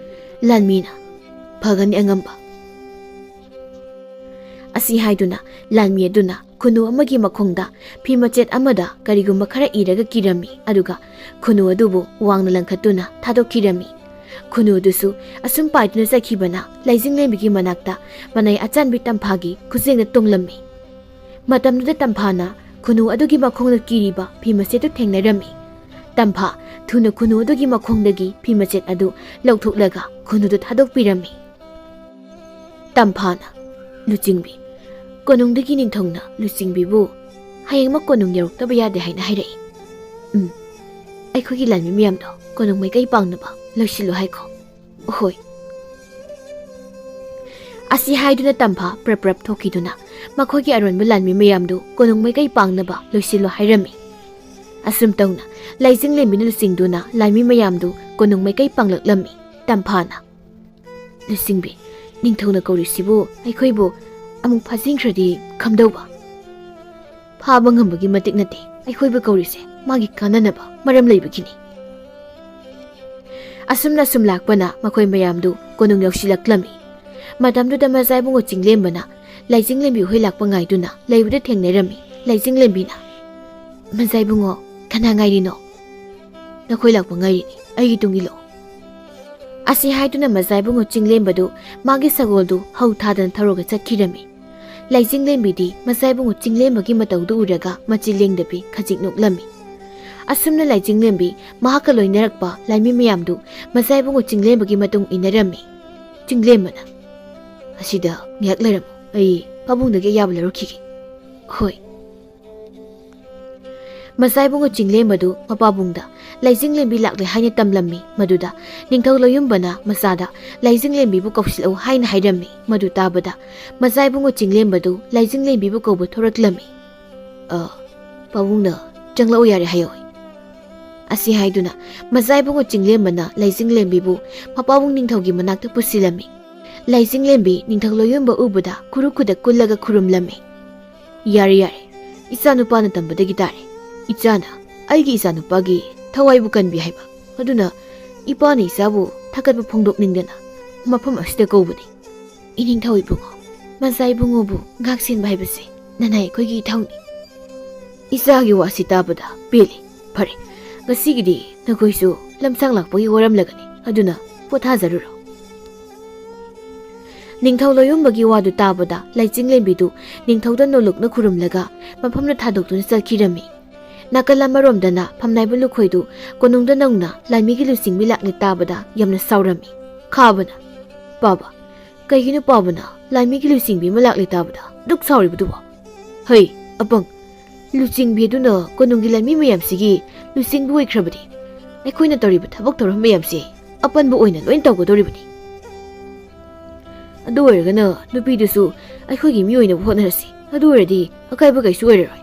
ꯂꯥꯟꯃꯤꯅ, "ꯐꯒꯅꯤ ꯑꯉꯝꯕ꯫" ꯑꯁꯤ ꯍꯥꯏꯗꯨꯅ ꯂꯥꯟꯃꯤ ꯑꯗꯨꯅ ꯈꯨꯅꯨ ꯑꯃꯒꯤ ꯃꯈꯣꯡꯗ ꯐꯤ ꯃꯆꯦꯠ ꯑꯃꯗ ꯀꯔꯤꯒꯨꯝꯕ ꯈꯔ ꯏꯔꯒ ꯀꯤꯔꯝꯃꯤ, ꯑꯗꯨꯒ ꯈꯨꯅꯨ ꯑꯗꯨꯕꯨ ꯋꯥꯡꯅ ꯂꯪꯈꯠꯇꯨꯅ ꯊꯥꯗꯣꯛꯈꯤꯔꯝꯃꯤ꯫ ꯈꯨꯅꯨ ꯑꯗꯨꯁꯨ ꯑꯁꯨꯝ ꯄꯥꯏꯗꯨꯅ ꯆꯠꯈꯤꯕꯅ ꯂꯥꯏꯖꯤꯡꯂꯦꯝꯕꯤꯒꯤ ꯃꯅꯥꯛꯇ ꯃꯅꯥꯏ ꯑꯆꯥꯟꯕꯤ ꯇꯝꯐꯥꯒꯤ ꯈꯨꯖꯦꯡꯗ ꯇꯣꯡꯂꯝꯃꯤ꯫ ꯃꯇꯝꯗꯨꯗ ꯇꯝꯐꯥꯅ ꯈꯨꯅꯨ ꯑꯗꯨꯒꯤ ꯃꯈꯣꯡꯗ ꯀꯤꯔꯤꯕ ꯐꯤ ꯃꯆꯦꯠꯇꯨ ꯊꯦꯡꯅꯔꯝꯃꯤ꯫ ꯇꯝꯐꯥ ꯊꯨꯅ ꯈꯨꯅꯨ ꯑꯗꯨꯒꯤ ꯃꯈꯣꯡꯗꯒꯤ ꯐꯤ ꯃꯆꯦꯠ ꯑꯗꯨ ꯂꯧꯊꯣꯛꯂꯒ ꯈꯨꯅꯨꯗꯨ ꯊꯥꯗꯣꯛꯄꯤꯔꯝꯃꯤ꯫ ꯇꯝꯐꯥꯅ, "ꯂꯨꯆꯤꯡꯕꯤ, ꯀꯣꯅꯨꯡꯗꯒꯤ ꯅꯤꯡꯊꯧꯅ ꯂꯨꯆꯤꯡꯕꯤꯕꯨ ꯍꯌꯦꯡꯃꯛ ꯀꯣꯅꯨꯡ ꯌꯧꯔꯛꯇꯕ ꯌꯥꯗꯦ ꯍꯥꯏꯅ ꯍꯥꯏꯔꯛꯏ꯫" "ꯎꯝ, ꯑꯩꯈꯣꯏꯒꯤ ꯂꯥꯟꯃꯤ ꯃꯌꯥꯝꯗꯣ ꯀꯣꯅꯨꯡ ꯃꯥꯏꯀꯩ ꯄꯥꯡꯅꯕ ꯂꯣꯏꯁꯤꯜꯂꯨ ꯍꯥꯏꯈꯣ꯫" "ꯍꯣꯏ꯫" ꯑꯁꯤ ꯍꯥꯏꯗꯨꯅ ꯇꯝꯐꯥ ꯄ꯭ꯔꯞ ꯄ꯭ꯔꯞ ꯊꯣꯛꯈꯤꯗꯨꯅ ꯃꯈꯣꯏꯒꯤ ꯑꯔꯣꯟꯕ ꯂꯥꯟꯃꯤ ꯃꯌꯥꯝꯗꯨ ꯀꯣꯅꯨꯡ ꯃꯥꯏꯀꯩ ꯄꯥꯡꯅꯕ ꯂꯣꯏꯁꯤꯜꯂꯣ ꯍꯥꯏꯔꯝꯃꯤ꯫ ꯑꯁꯨꯝ ꯇꯧꯅ ꯂꯥꯏꯖꯤꯡꯂꯦꯝꯕꯤꯅ ꯂꯨꯆꯤꯡꯗꯨꯅ ꯂꯥꯟꯃꯤ ꯃꯌꯥꯝꯗꯨ ꯀꯣꯅꯨꯡ ꯃꯥꯏꯀꯩ ꯄꯥꯡꯂꯛꯂꯝꯃꯤ꯫ ꯇꯝꯐꯥꯅ, "ꯂꯨꯆꯤꯡꯕꯤ, ꯅꯤꯡꯊꯧꯅ ꯀꯧꯔꯤꯁꯤꯕꯨ ꯑꯩꯈꯣꯏꯕꯨ ꯑꯃꯨꯛ ꯐꯥꯖꯤꯟꯈ꯭ꯔꯗꯤ ꯀꯝꯗꯧꯕ?" "ꯐꯥꯕ ꯉꯝꯕꯒꯤ ꯃꯇꯤꯛ ꯅꯠꯇꯦ ꯑꯩꯈꯣꯏꯕꯨ ꯀꯧꯔꯤꯁꯦ, ꯃꯥꯒꯤ ꯀꯥꯟꯅꯅꯕ ꯃꯔꯝ ꯂꯩꯕꯒꯤꯅꯤ꯫" ꯑꯁꯨꯝꯅ ꯁꯨꯝ ꯂꯥꯛꯄꯅ ꯃꯈꯣꯏ ꯃꯌꯥꯝꯗꯨ ꯀꯣꯅꯨꯡ ꯌꯧꯁꯤꯜꯂꯛꯂꯝꯃꯤ꯫ ꯃꯇꯝꯗꯨꯗ ꯃꯖꯥ ꯏꯕꯨꯡꯉꯣ ꯆꯤꯡꯂꯦꯝꯕꯅ ꯂꯥꯏꯖꯤꯡꯂꯦꯝꯕꯤ ꯍꯣꯏ ꯂꯥꯛꯄ ꯉꯥꯏꯗꯨꯅ ꯂꯩꯕꯗ ꯊꯦꯡꯅꯔꯝꯃꯤ꯫ ꯂꯥꯏꯖꯤꯡꯂꯦꯝꯕꯤꯅ, "ꯃꯖꯥ ꯏꯕꯨꯡꯉꯣ, ꯀꯅꯥ ꯉꯥꯏꯔꯤꯅꯣ?" "ꯅꯈꯣꯏ ꯂꯥꯛꯄ ꯉꯥꯏꯔꯤꯅꯤ, ꯑꯩꯒꯤ ꯇꯨꯡ ꯏꯜꯂꯛꯑꯣ꯫" ꯑꯁꯤ ꯍꯥꯏꯗꯨꯅ ꯃꯖꯥ ꯏꯕꯨꯡꯉꯣ ꯆꯤꯡꯂꯦꯝꯕꯗꯨ ꯃꯥꯒꯤ ꯁꯒꯣꯜꯗꯨ ꯍꯧ ꯊꯥꯗꯅ ꯊꯧꯔꯒ ꯆꯠꯈꯤꯔꯝꯃꯤ꯫ ꯂꯥꯏꯖꯤꯡꯂꯦꯝꯕꯤꯗꯤ ꯃꯖꯥ ꯏꯕꯨꯡꯉꯣ ꯆꯤꯡꯂꯦꯝꯕꯒꯤ ꯃꯇꯧꯗꯨ ꯎꯔꯒ ꯃꯆꯤ ꯂꯦꯡꯗꯕꯤ ꯈꯖꯤꯛ ꯅꯣꯛꯂꯝꯃꯤ꯫ ꯑꯁꯨꯝꯅ ꯂꯥꯏꯖꯤꯡꯂꯦꯝꯕꯤ ꯃꯍꯥꯛꯀ ꯂꯣꯏꯅꯔꯛꯄ ꯂꯥꯟꯃꯤ ꯃꯌꯥꯝꯗꯨ ꯃꯖꯥ ꯏꯕꯨꯡꯉꯣ ꯆꯤꯡꯂꯦꯝꯕꯒꯤ ꯃꯇꯨꯡ ꯏꯟꯅꯔꯝꯃꯤ꯫ ꯆꯤꯡꯂꯦꯝꯕꯅ, "ꯑꯁꯤꯗ ꯉꯥꯏꯍꯥꯛ ꯂꯩꯔꯝꯃꯨ, ꯑꯩ ꯄꯥꯕꯨꯡꯗꯒꯤ ꯑꯌꯥꯕ ꯂꯧꯔꯛꯈꯤꯒꯦ꯫" "ꯍꯣꯏ꯫" ꯃꯖꯥ ꯏꯕꯨꯡꯉꯣ ꯆꯤꯡꯂꯦꯝꯕꯗꯨ ꯃꯄꯥꯕꯨꯡꯗ ꯂꯥꯏꯖꯤꯡꯂꯦꯝꯕꯤ ꯂꯥꯛꯂꯦ ꯍꯥꯏꯅ ꯇꯝꯂꯝꯃꯤ꯫ ꯃꯗꯨꯗ ꯅꯤꯡꯊꯧ ꯂꯣꯌꯨꯝꯕꯅ ꯃꯆꯥꯗ ꯂꯥꯏꯖꯤꯡꯂꯦꯝꯕꯤꯕꯨ ꯀꯧꯁꯤꯜꯂꯛꯎ ꯍꯥꯏꯅ ꯍꯥꯏꯔꯝꯃꯤ꯫ ꯃꯗꯨ ꯇꯥꯕꯗ ꯃꯖꯥ ꯏꯕꯨꯡꯉꯣ ꯆꯤꯡꯂꯦꯝꯕꯗꯨ ꯂꯥꯏꯖꯤꯡꯂꯦꯝꯕꯤꯕꯨ ꯀꯧꯕ ꯊꯣꯔꯛꯂꯝꯃꯤ꯫ "ꯑ, ꯄꯥꯕꯨꯡꯅ ꯆꯪꯂꯛꯎ ꯌꯥꯔꯦ ꯍꯥꯏꯌꯣ꯫" ꯑꯁꯤ ꯍꯥꯏꯗꯨꯅ ꯃꯖꯥ ꯏꯕꯨꯡꯉꯣ ꯆꯤꯡꯂꯦꯝꯕꯅ ꯂꯥꯏꯖꯤꯡꯂꯦꯝꯕꯤꯕꯨ ꯃꯄꯥꯕꯨꯡ ꯅꯤꯡꯊꯧꯒꯤ ꯃꯅꯥꯛꯇ ꯄꯨꯁꯤꯜꯂꯝꯃꯤ꯫ ꯂꯥꯏꯖꯤꯡꯂꯦꯝꯕꯤ ꯅꯤꯡꯊꯧ ꯂꯣꯌꯨꯝꯕ ꯎꯕꯗ ꯈꯨꯔꯨ ꯈꯨꯗꯛ ꯀꯨꯜꯂꯒ ꯈꯨꯔꯨꯝꯂꯝꯃꯤ꯫ "ꯌꯥꯔꯦ, ꯌꯥꯔꯦ, ꯏꯆꯥꯅꯨꯄꯥꯅ ꯇꯝꯕꯗꯒꯤ ꯇꯥꯔꯦ꯫ ꯏꯆꯥꯅ ꯑꯩꯒꯤ ꯏꯆꯥꯅꯨꯄꯥꯒꯤ ꯊꯋꯥꯏꯕꯨ ꯀꯟꯕꯤ ꯍꯥꯏꯕ, ꯑꯗꯨꯅ ꯏꯄꯥꯅ ꯏꯆꯥꯕꯨ ꯊꯥꯒꯠꯄ ꯐꯣꯡꯗꯣꯛꯅꯤꯡꯗꯅ ꯃꯐꯝ ꯑꯁꯤꯗ ꯀꯧꯕꯅꯤ꯫" "ꯏꯅꯤꯡꯊꯧ ꯏꯕꯨꯡꯉꯣ, ꯃꯆꯥ ꯏꯕꯨꯡꯉꯣꯕꯨ ꯉꯥꯛ ꯁꯦꯟꯕ ꯍꯥꯏꯕꯁꯤ ꯅꯅꯥꯏ ꯑꯩꯈꯣꯏꯒꯤ ꯏꯊꯧꯅꯤ꯫ ꯏꯆꯥꯒꯤ ꯋꯥꯁꯤ ꯇꯥꯕꯗ ꯄꯦꯜꯂꯤ꯫ ꯐꯔꯦ, ꯉꯁꯤꯒꯤꯗꯤ ꯅꯈꯣꯏꯁꯨ ꯂꯝꯁꯥꯡ ꯂꯥꯛꯄꯒꯤ ꯋꯥꯔꯝꯂꯒꯅꯤ, ꯑꯗꯨꯅ ꯄꯣꯊꯥꯖꯔꯨꯔꯣ꯫" ꯅꯤꯡꯊꯧ ꯂꯣꯌꯨꯝꯕꯒꯤ ꯋꯥꯗꯨ ꯇꯥꯕꯗ ꯂꯥꯏꯆꯤꯡꯂꯦꯝꯕꯤꯗꯨ ꯅꯤꯡꯊꯧꯗ ꯅꯣꯂꯨꯛꯅ ꯈꯨꯔꯨꯝꯂꯒ ꯃꯐꯝꯗ ꯊꯥꯗꯣꯛꯇꯨꯅ ꯆꯠꯈꯤꯔꯝꯃꯤ꯫ ꯅꯥꯀꯜ ꯑꯃꯔꯣꯝꯗꯅ ꯐꯝꯅꯥꯏꯕ ꯂꯨꯈꯣꯏꯗꯨ ꯀꯣꯅꯨꯡꯗ ꯅꯧꯅ ꯂꯥꯟꯃꯤꯒꯤ ꯂꯨꯆꯤꯡꯕꯤ ꯂꯥꯛꯂꯦ ꯇꯥꯕꯗ ꯌꯥꯝꯅ ꯁꯥꯎꯔꯝꯃꯤ꯫ ꯈꯥꯕꯅ, "ꯄꯥꯕ, ꯀꯩꯒꯤꯅꯣ ꯄꯥꯕꯅ ꯂꯥꯟꯃꯤꯒꯤ ꯂꯨꯆꯤꯡꯕꯤ ꯑꯃ ꯂꯥꯛꯂꯦ ꯇꯥꯕꯗ ꯗꯨꯛ ꯁꯥꯎꯔꯤꯕꯗꯨꯕꯣ? ꯍꯩ, ꯑꯄꯪ, ꯂꯨꯆꯤꯡꯕꯤ ꯑꯗꯨꯅ ꯀꯣꯅꯨꯡꯒꯤ ꯂꯥꯟꯃꯤ ꯃꯌꯥꯝꯁꯤꯒꯤ ꯂꯨꯆꯤꯡꯕꯤ ꯑꯣꯏꯈ꯭ꯔꯕꯗꯤ ꯑꯩꯈꯣꯏꯅ ꯇꯧꯔꯤꯕ ꯊꯕꯛ ꯊꯧꯔꯝ ꯃꯌꯥꯝꯁꯦ ꯑꯄꯟꯕ ꯑꯣꯏꯅ ꯂꯣꯏ ꯇꯧꯒꯗꯧꯔꯤꯕꯅꯤ꯫" ꯑꯗꯨ ꯑꯣꯏꯔꯒꯅ ꯅꯨꯄꯤꯗꯨꯁꯨ ꯑꯩꯈꯣꯏꯒꯤ ꯃꯤ ꯑꯣꯏꯅꯕ ꯍꯣꯠꯅꯔꯁꯤ꯫ ꯑꯗꯨ ꯑꯣꯏꯔꯗꯤ ꯑꯀꯥꯏꯕ ꯀꯩꯁꯨ ꯑꯣꯏꯔꯔꯣꯏ꯫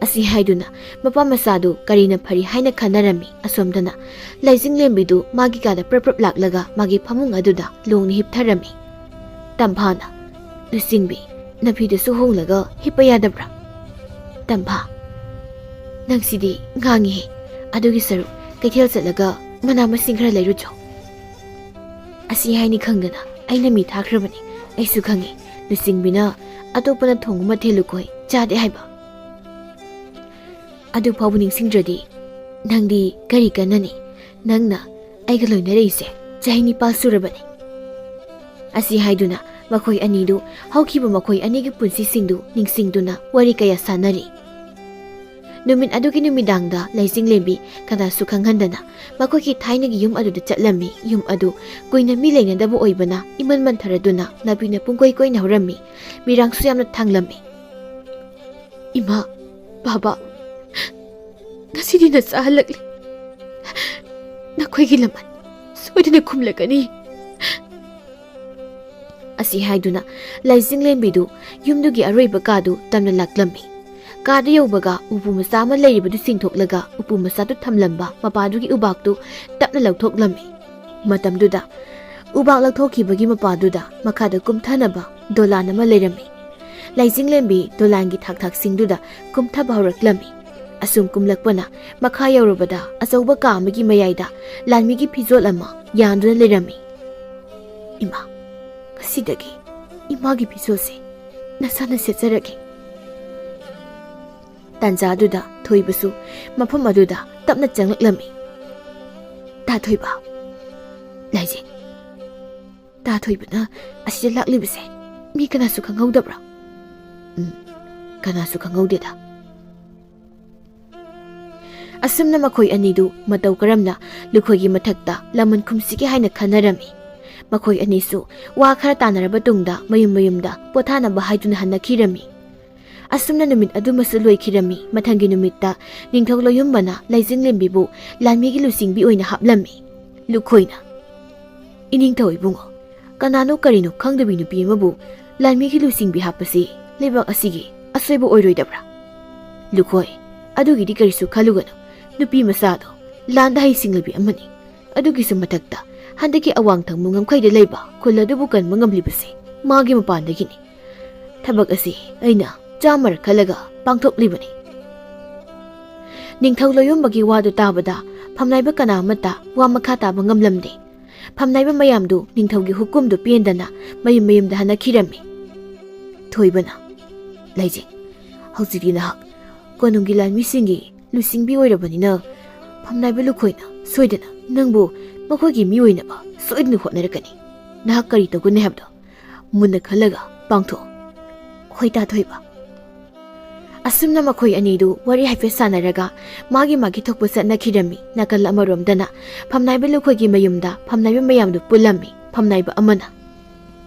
ꯑꯁꯤ ꯍꯥꯏꯗꯨꯅ ꯃꯄꯥ ꯃꯆꯥꯗꯨ ꯀꯔꯤꯅ ꯐꯔꯤ ꯍꯥꯏꯅ ꯈꯟꯅꯔꯝꯃꯤ꯫ ꯑꯁꯣꯝꯗꯅ ꯂꯥꯏꯖꯤꯡꯂꯦꯝꯕꯤꯗꯨ ꯃꯥꯒꯤ ꯀꯥꯗ ꯄ꯭ꯔꯞ ꯄ꯭ꯔꯞ ꯂꯥꯛꯂꯒ ꯃꯥꯒꯤ ꯐꯃꯨꯡ ꯑꯗꯨꯗ ꯂꯣꯡꯅ ꯍꯤꯞꯊꯔꯝꯃꯤ꯫ ꯇꯝꯐꯥꯅ, "ꯂꯨꯆꯤꯡꯕꯤ, ꯅꯐꯤꯗꯨꯁꯨ ꯍꯣꯡꯂꯒ ꯍꯤꯞꯄ ꯌꯥꯗꯕ꯭ꯔꯥ?" ꯇꯝꯐꯥ, "ꯅꯪꯁꯤꯗꯤ ꯉꯥꯡꯉꯤꯍꯦ꯫ ꯑꯗꯨꯒꯤ ꯁꯔꯨꯛ ꯀꯩꯊꯦꯜ ꯆꯠꯂꯒ ꯃꯅꯥ ꯃꯁꯤꯡ ꯈꯔ ꯂꯩꯔꯨꯆꯣ꯫" ꯑꯁꯤ ꯍꯥꯏꯅꯤ ꯈꯪꯗꯅ ꯑꯩꯅ ꯃꯤ ꯊꯥꯈ꯭ꯔꯕꯅꯤ꯫ ꯑꯩꯁꯨ ꯈꯪꯉꯤ, ꯂꯨꯆꯤꯡꯕꯤꯅ ꯑꯇꯣꯞꯄꯅ ꯊꯣꯡꯕ ꯃꯊꯦꯜ ꯂꯨꯀꯣꯏ ꯆꯥꯗꯦ ꯍꯥꯏꯕ꯫ ꯑꯗꯨ ꯐꯥꯎꯕ ꯅꯤꯡꯁꯤꯡꯗ꯭ꯔꯗꯤ ꯅꯪꯗꯤ ꯀꯔꯤ ꯀꯟꯅꯅꯤ? ꯅꯪꯅ ꯑꯩꯒ ꯂꯣꯏꯅꯔꯛꯏꯁꯦ ꯆꯍꯤ ꯅꯤꯄꯥꯜ ꯁꯨꯔꯕꯅꯤ꯫ ꯑꯁꯤ ꯍꯥꯏꯗꯨꯅ ꯃꯈꯣꯏ ꯑꯅꯤꯗꯨ ꯍꯧꯈꯤꯕ ꯃꯈꯣꯏ ꯑꯅꯤꯒꯤ ꯄꯨꯟꯁꯤꯁꯤꯡꯗꯨ ꯅꯤꯡꯁꯤꯡꯗꯨꯅ ꯋꯥꯔꯤ ꯀꯌꯥ ꯁꯥꯟꯅꯔꯤ꯫ ꯅꯨꯃꯤꯠ ꯑꯗꯨꯒꯤ ꯅꯨꯃꯤꯗꯥꯡꯗ ꯂꯩꯆꯤꯡꯂꯦꯝꯕꯤ ꯀꯅꯥꯁꯨ ꯈꯪꯍꯟꯗꯅ ꯃꯈꯣꯏꯒꯤ ꯊꯥꯏꯅꯒꯤ ꯌꯨꯝ ꯑꯗꯨꯗ ꯆꯠꯂꯝꯃꯤ꯫ ꯌꯨꯝ ꯑꯗꯨ ꯀꯨꯏꯅ ꯃꯤ ꯂꯩꯅꯗꯕ ꯑꯣꯏꯕꯅ ꯏꯃꯟ ꯃꯟꯊꯔꯗꯨꯅ ꯅꯥꯄꯤꯅ ꯄꯨꯡꯀꯣꯏ ꯀꯣꯏꯅ ꯍꯧꯔꯝꯃꯤ꯫ ꯃꯤꯔꯥꯡꯁꯨ ꯌꯥꯝꯅ ꯊꯥꯡꯂꯝꯃꯤ꯫ "ꯏꯃꯥ, ꯕꯥꯕꯥ, ꯉꯁꯤꯗꯤ ꯅꯆꯥ ꯍꯜꯂꯛꯂꯦ꯫ ꯅꯈꯣꯏꯒꯤ ꯂꯃꯟ ꯁꯣꯏꯗꯅ ꯈꯨꯝꯂꯛꯀꯅꯤ꯫" ꯑꯁꯤ ꯍꯥꯏꯗꯨꯅ ꯂꯩꯆꯤꯡꯂꯦꯝꯕꯤꯗꯨ ꯌꯨꯝꯗꯨꯒꯤ ꯑꯔꯣꯏꯕ ꯀꯥꯗꯨ ꯇꯝꯅ ꯂꯥꯛꯂꯝꯃꯤ꯫ ꯀꯥꯗ ꯌꯧꯕꯒ ꯎꯄꯨ ꯃꯆꯥ ꯑꯃ ꯂꯩꯔꯤꯕꯗꯨ ꯆꯤꯡꯊꯣꯛꯂꯒ ꯎꯄꯨ ꯃꯆꯥꯗꯨ ꯊꯝꯂꯝꯕ ꯃꯄꯥꯗꯨꯒꯤ ꯎꯕꯥꯛꯇꯨ ꯇꯞꯅ ꯂꯧꯊꯣꯛꯂꯝꯃꯤ꯫ ꯃꯇꯝꯗꯨꯗ ꯎꯕꯥꯛ ꯂꯧꯊꯣꯛꯈꯤꯕꯒꯤ ꯃꯄꯥꯗꯨꯗ ꯃꯈꯥꯗ ꯀꯨꯝꯊꯅꯕ ꯗꯣꯂꯥꯟ ꯑꯃ ꯂꯩꯔꯝꯃꯤ꯫ ꯂꯩꯆꯤꯡꯂꯦꯝꯕꯤ ꯗꯣꯂꯥꯟꯒꯤ ꯊꯥꯛ ꯊꯥꯛꯁꯤꯡꯗꯨꯗ ꯀꯨꯝꯊꯕ ꯍꯧꯔꯛꯂꯝꯃꯤ꯫ ꯑꯁꯨꯝ ꯀꯨꯝꯂꯛꯄꯅ ꯃꯈꯥ ꯌꯧꯔꯕꯗ ꯑꯆꯧꯕ ꯀꯥ ꯑꯃꯒꯤ ꯃꯌꯥꯏꯗ ꯂꯥꯟꯃꯤꯒꯤ ꯐꯤꯖꯣꯜ ꯑꯃ ꯌꯥꯟꯗꯨꯅ ꯂꯩꯔꯝꯃꯤ꯫ "ꯏꯃꯥ, ꯉꯁꯤꯗꯒꯤ ꯏꯃꯥꯒꯤ ꯐꯤꯖꯣꯜꯁꯦ ꯅꯁꯥꯅ ꯁꯦꯠꯆꯔꯒꯦ꯫" ꯇꯥꯟꯖꯥꯗꯨꯗ ꯊꯣꯏꯕꯁꯨ ꯃꯐꯝ ꯑꯗꯨꯗ ꯇꯞꯅ ꯆꯪꯂꯛꯂꯝꯃꯤ꯫ "ꯇꯥ ꯊꯣꯏꯕ, ꯂꯥꯏꯖꯦ, ꯇꯥ ꯊꯣꯏꯕꯅ ꯑꯁꯤꯗ ꯂꯥꯛꯂꯤꯕꯁꯦ ꯃꯤ ꯀꯅꯥꯁꯨ ꯈꯪꯍꯧꯗꯕ꯭ꯔꯥ?" "ꯎꯝ, ꯀꯅꯥꯁꯨ ꯈꯪꯍꯧꯗꯦꯗ꯫" ꯑꯁꯨꯝꯅ ꯃꯈꯣꯏ ꯑꯅꯤꯗꯨ ꯃꯇꯧ ꯀꯔꯝꯅ ꯂꯨꯈꯣꯏꯒꯤ ꯃꯊꯛꯇ ꯂꯃꯟ ꯈꯨꯝꯁꯤꯒꯦ ꯍꯥꯏꯅ ꯈꯟꯅꯔꯝꯃꯤ꯫ ꯃꯈꯣꯏ ꯑꯅꯤꯁꯨ ꯋꯥ ꯈꯔ ꯇꯥꯅꯔꯕ ꯇꯨꯡꯗ ꯃꯌꯨꯝ ꯃꯌꯨꯝꯗ ꯄꯣꯊꯥꯅꯕ ꯍꯥꯏꯗꯨꯅ ꯍꯟꯅꯈꯤꯔꯝꯃꯤ꯫ ꯑꯁꯨꯝꯅ ꯅꯨꯃꯤꯠ ꯑꯗꯨꯃꯁꯨ ꯂꯣꯏꯈꯤꯔꯝꯃꯤ꯫ ꯃꯊꯪꯒꯤ ꯅꯨꯃꯤꯠꯇ ꯅꯤꯡꯊꯧ ꯂꯣꯌꯨꯝꯕꯅ ꯂꯩꯆꯤꯡꯂꯦꯝꯕꯤꯕꯨ ꯂꯥꯟꯃꯤꯒꯤ ꯂꯨꯆꯤꯡꯕꯤ ꯑꯣꯏꯅ ꯍꯥꯞꯂꯝꯃꯤ꯫ ꯂꯨꯈꯣꯏꯅ, "ꯏꯅꯤꯡꯊꯧ ꯏꯕꯨꯡꯉꯣ, ꯀꯅꯥꯅꯣ ꯀꯔꯤꯅꯣ ꯈꯪꯗꯕꯤ ꯅꯨꯄꯤ ꯑꯃꯕꯨ ꯂꯥꯟꯃꯤꯒꯤ ꯂꯨꯆꯤꯡꯕꯤ ꯍꯥꯞꯄꯁꯤ ꯂꯩꯕꯥꯛ ꯑꯁꯤꯒꯤ ꯑꯁꯣꯏꯕ ꯑꯣꯏꯔꯣꯏꯗꯕ꯭ꯔꯥ? ꯂꯨꯈꯣꯏ, ꯑꯗꯨꯒꯤꯗꯤ ꯀꯔꯤꯁꯨ ꯈꯜꯂꯨꯒꯅꯨ꯫ ꯅꯨꯄꯤ ꯃꯆꯥꯗꯣ ꯂꯥꯟꯗ ꯍꯩꯁꯤꯡꯂꯕꯤ ꯑꯃꯅꯤ꯫ ꯑꯗꯨꯒꯤꯁꯨ ꯃꯊꯛꯇ ꯍꯟꯗꯛꯀꯤ ꯑꯋꯥꯡ ꯊꯪꯕ ꯉꯝꯈꯩꯗ ꯂꯩꯕ ꯈꯨꯜ ꯑꯗꯨꯕꯨ ꯀꯟꯕ ꯉꯝꯂꯤꯕꯁꯤ ꯃꯥꯒꯤ ꯃꯄꯥꯟꯗꯒꯤꯅꯤ꯫ ꯊꯕꯛ ꯑꯁꯤ ꯑꯩꯅ ꯆꯥꯝꯃꯔꯛ ꯈꯜꯂꯒ ꯄꯥꯡꯊꯣꯛꯂꯤꯕꯅꯤ꯫ ꯅꯤꯡꯊꯧ ꯂꯣꯌꯣꯝꯕꯒꯤ ꯋꯥꯗꯨ ꯇꯥꯕꯗ ꯐꯝꯅꯥꯏꯕ ꯀꯅꯥ ꯑꯃꯠꯇ ꯋꯥ ꯃꯈꯥ ꯇꯥꯕ ꯉꯝꯂꯝꯗꯦ꯫ ꯐꯝꯅꯥꯏꯕ ꯃꯌꯥꯝꯗꯨ ꯅꯤꯡꯊꯧꯒꯤ ꯍꯨꯀꯨꯝꯗꯨ ꯄꯦꯟꯗꯅ ꯃꯌꯨꯝ ꯃꯌꯨꯝꯗ ꯍꯟꯅꯈꯤꯔꯝꯃꯤ꯫ ꯊꯣꯏꯕꯅ, "ꯂꯩꯖꯤꯡ, ꯍꯧꯖꯤꯛꯇꯤ ꯅꯍꯥꯛ ꯀꯣꯅꯨꯡꯒꯤ ꯂꯥꯟꯃꯤꯁꯤꯡꯒꯤ ꯂꯨꯆꯤꯡꯕꯤ ꯑꯣꯏꯔꯕꯅꯤꯅ ꯐꯝꯅꯥꯏꯕ ꯂꯨꯈꯣꯏꯅ ꯁꯣꯏꯗꯅ ꯅꯪꯕꯨ ꯃꯈꯣꯏꯒꯤ ꯃꯤ ꯑꯣꯏꯅꯕ ꯁꯣꯏꯗꯅ ꯍꯣꯠꯅꯔꯛꯀꯅꯤ꯫ ꯅꯍꯥꯛ ꯀꯔꯤ ꯇꯧꯒꯅꯤ ꯍꯥꯏꯕꯗꯣ ꯃꯨꯟꯅ ꯈꯜꯂꯒ ꯄꯥꯡꯊꯣꯛꯑꯣ꯫ ꯍꯣꯏ ꯇꯥ ꯊꯣꯏꯕ꯫" ꯑꯁꯨꯝꯅ ꯃꯈꯣꯏ ꯑꯅꯤꯗꯨ ꯋꯥꯔꯤ ꯍꯥꯏꯐꯦꯠ ꯁꯥꯟꯅꯔꯒ ꯃꯥꯒꯤ ꯃꯥꯒꯤ ꯊꯣꯛꯄ ꯆꯠꯅꯈꯤꯔꯝꯃꯤ꯫ ꯅꯥꯀꯜ ꯑꯃꯔꯣꯝꯗꯅ ꯐꯝꯅꯥꯏꯕ ꯂꯨꯈꯣꯏꯒꯤ ꯃꯌꯨꯝꯗ ꯐꯝꯅꯥꯏꯕ ꯃꯌꯥꯝꯗꯨ ꯄꯨꯜꯂꯝꯃꯤ꯫ ꯐꯝꯅꯥꯏꯕ ꯑꯃꯅ,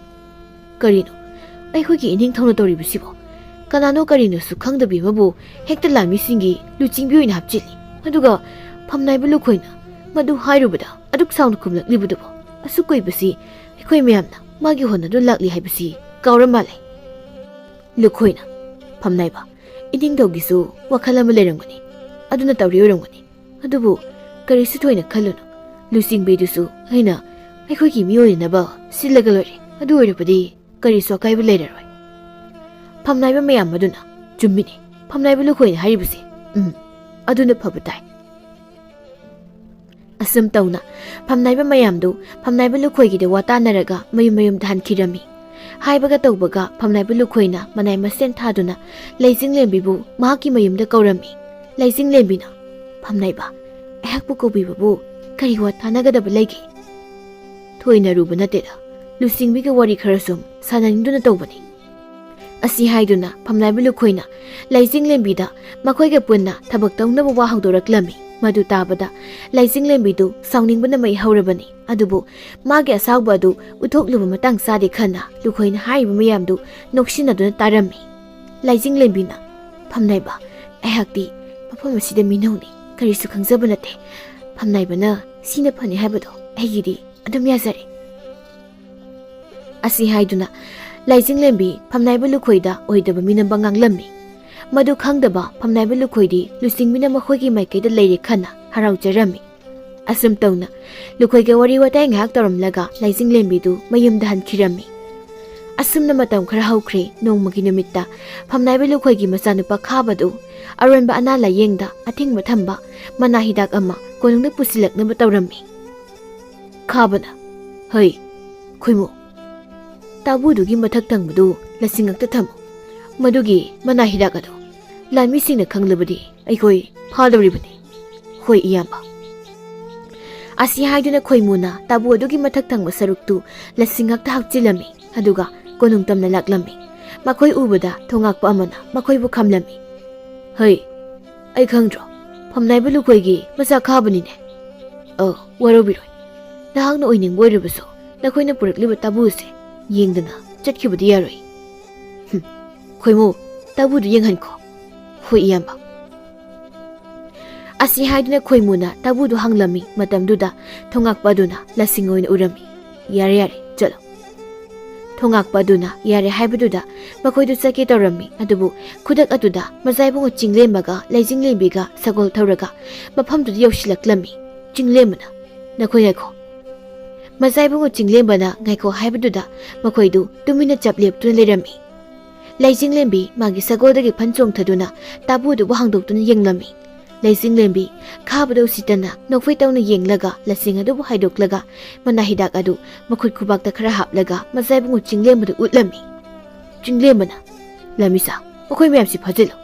"ꯀꯔꯤꯅꯣ ꯑꯩꯈꯣꯏꯒꯤ ꯏꯅꯤꯡꯊꯧꯅ ꯇꯧꯔꯤꯕꯁꯤꯕꯣ? ꯀꯅꯥꯅꯣ ꯀꯔꯤꯅꯣꯁꯨ ꯈꯪꯗꯕꯤ ꯑꯃꯕꯨ ꯍꯦꯛꯇ ꯂꯥꯟꯃꯤꯁꯤꯡꯒꯤ ꯂꯨꯆꯤꯡꯕꯤ ꯑꯣꯏꯅ ꯍꯥꯞꯆꯤꯜꯂꯤ꯫ ꯑꯗꯨꯒ ꯐꯝꯅꯥꯏꯕ ꯂꯨꯈꯣꯏꯅ ꯃꯗꯨ ꯍꯥꯏꯔꯨꯕꯗ ꯑꯗꯨꯛ ꯁꯥꯎꯅ ꯈꯨꯝꯂꯛꯂꯤꯕꯗꯨꯕꯣ? ꯑꯁꯨꯛ ꯀꯨꯏꯕꯁꯤ ꯑꯩꯈꯣꯏ ꯃꯌꯥꯝꯅ ꯃꯥꯒꯤ ꯍꯣꯠꯅꯗꯨꯅ ꯂꯥꯛꯂꯤ ꯍꯥꯏꯕꯁꯤ ꯀꯥꯎꯔ ꯃꯥꯜꯂꯦ꯫" ꯂꯨꯈꯣꯏꯅ, "ꯐꯝꯅꯥꯏꯕ, ꯏꯅꯤꯡꯊꯧꯒꯤꯁꯨ ꯋꯥꯈꯜ ꯑꯃ ꯂꯩꯔꯝꯒꯅꯤ, ꯑꯗꯨꯅ ꯇꯧꯔꯤ ꯑꯣꯏꯔꯝꯒꯅꯤ꯫ ꯑꯗꯨꯕꯨ ꯀꯔꯤꯁꯨ ꯊꯣꯏꯅ ꯈꯜꯂꯨꯅꯨ꯫ ꯂꯨꯆꯤꯡꯕꯤꯗꯨꯁꯨ ꯑꯩꯅ ꯑꯩꯈꯣꯏꯒꯤ ꯃꯤ ꯑꯣꯏꯅꯅꯕ ꯁꯤꯜꯂꯒ ꯂꯣꯏꯔꯦ꯫ ꯑꯗꯨ ꯑꯣꯏꯔꯕꯗꯤ ꯀꯔꯤꯁꯨ ꯑꯀꯥꯏꯕ ꯂꯩꯔꯔꯣꯏ꯫" ꯐꯝꯅꯥꯏꯕ ꯃꯌꯥꯝ ꯑꯗꯨꯅ, "ꯆꯨꯝꯃꯤꯅꯦ, ꯐꯝꯅꯥꯏꯕ ꯂꯨꯈꯣꯏꯅ ꯍꯥꯏꯔꯤꯕꯁꯦ꯫ ꯎꯝ, ꯑꯗꯨꯅ ꯐꯕ ꯇꯥꯏ꯫" ꯑꯁꯨꯝ ꯇꯧꯅ ꯐꯝꯅꯥꯏꯕ ꯃꯌꯥꯝꯗꯨ ꯐꯝꯅꯥꯏꯕ ꯂꯨꯈꯣꯏꯒꯤꯗ ꯋꯥ ꯇꯥꯅꯔꯒ ꯃꯌꯨꯝ ꯃꯌꯨꯝꯗ ꯍꯟꯈꯤꯔꯝꯃꯤ꯫ ꯍꯥꯏꯕꯒ ꯇꯧꯕꯒ ꯐꯝꯅꯥꯏꯕ ꯂꯨꯈꯣꯏꯅ ꯃꯅꯥꯏ ꯃꯁꯦꯟ ꯊꯥꯗꯨꯅ ꯂꯩꯆꯤꯡꯂꯦꯝꯕꯤꯕꯨ ꯃꯍꯥꯛꯀꯤ ꯃꯌꯨꯝꯗ ꯀꯧꯔꯝꯃꯤ꯫ ꯂꯩꯆꯤꯡꯂꯦꯝꯕꯤꯅ, "ꯐꯝꯅꯥꯏꯕ, ꯑꯩꯍꯥꯛꯄꯨ ꯀꯧꯕꯤꯕꯕꯨ ꯀꯔꯤ ꯋꯥ ꯇꯥꯅꯒꯗꯕ ꯂꯩꯒꯦ?" "ꯊꯣꯏꯅ ꯂꯨꯕ ꯅꯠꯇꯦꯗ, ꯂꯨꯆꯤꯡꯕꯤꯒ ꯋꯥꯔꯤ ꯈꯔ ꯁꯨꯝ ꯁꯥꯟꯅꯅꯤꯡꯗꯨꯅ ꯇꯧꯕꯅꯤ꯫" ꯑꯁꯤ ꯍꯥꯏꯗꯨꯅ ꯐꯝꯅꯥꯏꯕ ꯂꯨꯈꯣꯏꯅ ꯂꯩꯆꯤꯡꯂꯦꯝꯕꯤꯗ ꯃꯈꯣꯏꯒ ꯄꯨꯟꯅ ꯊꯕꯛ ꯇꯧꯅꯕ ꯋꯥ ꯍꯧꯗꯣꯔꯛꯂꯝꯃꯤ꯫ ꯃꯗꯨ ꯇꯥꯕꯗ ꯂꯩꯆꯤꯡꯂꯦꯝꯕꯤꯗꯨ ꯁꯥꯎꯅꯤꯡꯕꯅ ꯃꯩ ꯍꯧꯔꯕꯅꯤ꯫ ꯑꯗꯨꯕꯨ ꯃꯥꯒꯤ ꯑꯁꯥꯎꯕ ꯑꯗꯨ ꯎꯠꯊꯣꯛꯂꯨꯕ ꯃꯇꯥꯡ ꯆꯥꯗꯦ ꯈꯟꯅ ꯂꯨꯈꯣꯏꯅ ꯍꯥꯏꯔꯤꯕ ꯃꯌꯥꯝꯗꯨ ꯅꯣꯛꯁꯤꯟꯅꯗꯨꯅ ꯇꯥꯔꯝꯃꯤ꯫ ꯂꯩꯆꯤꯡꯂꯦꯝꯕꯤꯅ, "ꯐꯝꯅꯥꯏꯕ, ꯑꯩꯍꯥꯛꯇꯤ ꯃꯐꯝ ꯑꯁꯤꯗ ꯃꯤꯅꯧꯅꯤ, ꯀꯔꯤꯁꯨ ꯈꯪꯖꯕ ꯅꯠꯇꯦ꯫ ꯐꯝꯅꯥꯏꯕꯅ ꯁꯤꯅ ꯐꯅꯤ ꯍꯥꯏꯕꯗꯣ ꯑꯩꯒꯤꯗꯤ ꯑꯗꯨꯝ ꯌꯥꯖꯔꯦ꯫" ꯑꯁꯤ ꯍꯥꯏꯗꯨꯅ ꯂꯥꯏꯖꯤꯡꯂꯦꯝꯕꯤ ꯐꯝꯅꯥꯏꯕ ꯂꯨꯈꯣꯏꯗ ꯑꯣꯏꯗꯕ ꯃꯤꯅꯝꯕ ꯉꯥꯡꯂꯝꯃꯤ꯫ ꯃꯗꯨ ꯈꯪꯗꯕ ꯐꯝꯅꯥꯏꯕ ꯂꯨꯈꯣꯏꯗꯤ ꯂꯨꯆꯤꯡꯕꯤꯅ ꯃꯈꯣꯏꯒꯤ ꯃꯥꯏꯀꯩꯗ ꯂꯩꯔꯦ ꯈꯟꯅ ꯍꯔꯥꯎꯖꯔꯝꯃꯤ꯫ ꯑꯁꯨꯝ ꯇꯧꯅ ꯂꯨꯈꯣꯏꯒ ꯋꯥꯔꯤ ꯋꯥꯇꯥꯏ ꯉꯥꯏꯍꯥꯛ ꯇꯧꯔꯝꯂꯒ ꯂꯥꯏꯖꯤꯡꯂꯦꯝꯕꯤꯗꯨ ꯃꯌꯨꯝꯗ ꯍꯟꯈꯤꯔꯝꯃꯤ꯫ ꯑꯁꯨꯝꯅ ꯃꯇꯝ ꯈꯔ ꯍꯧꯈ꯭ꯔꯦ꯫ ꯅꯣꯡꯃꯒꯤ ꯅꯨꯃꯤꯠꯇ ꯐꯝꯅꯥꯏꯕ ꯂꯨꯈꯣꯏꯒꯤ ꯃꯆꯥꯅꯨꯄꯥ ꯈꯥꯕꯗꯨ ꯑꯔꯣꯟꯕ ꯑꯅꯥ ꯂꯥꯌꯦꯡꯗ ꯑꯊꯤꯡꯕ ꯊꯝꯕ ꯃꯅꯥ ꯍꯤꯗꯥꯛ ꯑꯃ ꯀꯣꯅꯨꯡꯗ ꯄꯨꯁꯤꯜꯂꯛꯅꯕ ꯇꯧꯔꯝꯃꯤ꯫ ꯈꯥꯕꯅ, "ꯍꯩ, ꯈꯣꯏꯃꯨ, ꯇꯥꯕꯨꯗꯨꯒꯤ ꯃꯊꯛ ꯊꯪꯕꯗꯨ ꯂꯁꯤꯡꯉꯛꯇ ꯊꯝꯃꯨ꯫ ꯃꯗꯨꯒꯤ ꯃꯅꯥ ꯍꯤꯗꯥꯛ ꯑꯗꯨ ꯂꯥꯟꯃꯤꯁꯤꯡꯅ ꯈꯪꯂꯕꯗꯤ ꯑꯩꯈꯣꯏ ꯐꯥꯗꯧꯔꯤꯕꯅꯤ꯫" "ꯍꯣꯏ, ꯏꯌꯥꯝꯕ꯫" ꯑꯁꯤ ꯍꯥꯏꯗꯨꯅ ꯈꯣꯏꯃꯨꯅ ꯇꯥꯕꯨ ꯑꯗꯨꯒꯤ ꯃꯊꯛ ꯊꯪꯕ ꯁꯔꯨꯛꯇꯨ ꯂꯁꯤꯡꯉꯛꯇ ꯍꯥꯞꯆꯤꯜꯂꯝꯃꯤ꯫ ꯑꯗꯨꯒ ꯀꯣꯅꯨꯡ ꯇꯝꯅ ꯂꯥꯛꯂꯝꯃꯤ꯫ ꯃꯈꯣꯏ ꯎꯕꯗ ꯊꯣꯉꯥꯛꯄ ꯑꯃꯅ ꯃꯈꯣꯏꯕꯨ ꯈꯝꯂꯝꯃꯤ꯫ "ꯍꯩ, ꯑꯩ ꯈꯪꯗ꯭ꯔꯣ? ꯐꯝꯅꯥꯏꯕ ꯂꯨꯈꯣꯏꯒꯤ ꯃꯆꯥ ꯈꯥꯕꯅꯤꯅꯦ꯫ ꯑ, ꯋꯥꯔꯧꯕꯤꯔꯣꯏ꯫ ꯅꯍꯥꯛꯅ ꯑꯣꯏꯅꯤꯡꯕ ꯑꯣꯏꯔꯕꯁꯨ ꯅꯈꯣꯏꯅ ꯄꯨꯔꯛꯂꯤꯕ ꯇꯥꯕꯨꯁꯦ ꯌꯦꯡꯗꯅ ꯆꯠꯈꯤꯕꯗꯤ ꯌꯥꯔꯣꯏ꯫" "ꯍꯨꯝ, ꯈꯣꯏꯃꯨ, ꯇꯥꯕꯨꯗꯨ ꯌꯦꯡꯍꯟꯈꯣ꯫" "ꯍꯣꯏ, ꯏꯌꯥꯝꯕ꯫" ꯑꯁꯤ ꯍꯥꯏꯗꯨꯅ ꯈꯣꯏꯃꯨꯅ ꯇꯥꯕꯨꯗꯨ ꯍꯪꯂꯝꯃꯤ꯫ ꯃꯇꯝꯗꯨꯗ ꯊꯣꯉꯥꯛꯄ ꯑꯗꯨꯅ ꯂꯁꯤꯡ ꯑꯣꯏꯅ ꯎꯔꯝꯃꯤ꯫ "ꯌꯥꯔꯦ, ꯌꯥꯔꯦ, ꯆꯠꯂꯣ꯫" ꯊꯣꯉꯥꯛꯄ ꯑꯗꯨꯅ ꯌꯥꯔꯦ ꯍꯥꯏꯕꯗꯨꯗ ꯃꯈꯣꯏꯗꯨ ꯆꯠꯀꯦ ꯇꯧꯔꯝꯃꯤ꯫ ꯑꯗꯨꯕꯨ ꯈꯨꯗꯛ ꯑꯗꯨꯗ ꯃꯖꯥꯏꯕꯨꯡꯉꯣ ꯆꯤꯡꯂꯦꯝꯕꯒ ꯂꯩꯖꯤꯡꯂꯦꯝꯕꯤꯒ ꯁꯒꯣꯜ ꯊꯧꯔꯒ ꯃꯐꯝꯗꯨꯗ ꯌꯧꯁꯤꯜꯂꯛꯂꯝꯃꯤ꯫ ꯆꯤꯡꯂꯦꯝꯕꯅ, "ꯅꯈꯣꯏ ꯉꯥꯏꯈꯣ꯫" ꯃꯖꯥꯏꯕꯨꯡꯉꯣ ꯆꯤꯡꯂꯦꯝꯕꯅ ꯉꯥꯏꯈꯣ ꯍꯥꯏꯕꯗꯨꯗ ꯃꯈꯣꯏꯗꯨ ꯇꯨꯃꯤꯟꯅ ꯆꯞ ꯂꯦꯞꯇꯨꯅ ꯂꯩꯔꯝꯃꯤ꯫ ꯂꯩꯖꯤꯡꯂꯦꯝꯕꯤ ꯃꯥꯒꯤ ꯁꯒꯣꯜꯗꯒꯤ ꯐꯟ ꯆꯣꯡꯊꯗꯨꯅ ꯇꯥꯕꯨꯗꯨꯕꯨ ꯍꯥꯡꯗꯣꯛꯇꯨꯅ ꯌꯦꯡꯂꯝꯃꯤ꯫ ꯂꯩꯖꯤꯡꯂꯦꯝꯕꯤ ꯈꯥꯕꯗ ꯎꯁꯤꯠꯇꯅ ꯅꯣꯛꯐꯦꯠ ꯇꯧꯅ ꯌꯦꯡꯂꯒ ꯂꯁꯤꯡ ꯑꯗꯨꯕꯨ ꯍꯥꯏꯗꯣꯛꯂꯒ ꯃꯅꯥ ꯍꯤꯗꯥꯛ ꯑꯗꯨ ꯃꯈꯨꯠ ꯈꯨꯕꯥꯛꯇ ꯈꯔ ꯍꯥꯞꯂꯒ ꯃꯖꯥꯏꯕꯨꯡꯉꯣ ꯆꯤꯡꯂꯦꯝꯕꯗ ꯎꯠꯂꯝꯃꯤ꯫ ꯆꯤꯡꯂꯦꯝꯕꯅ, "ꯂꯥꯃꯤꯁꯥ, ꯃꯈꯣꯏ ꯃꯌꯥꯝꯁꯤ ꯐꯥꯖꯤꯜꯂꯨ꯫"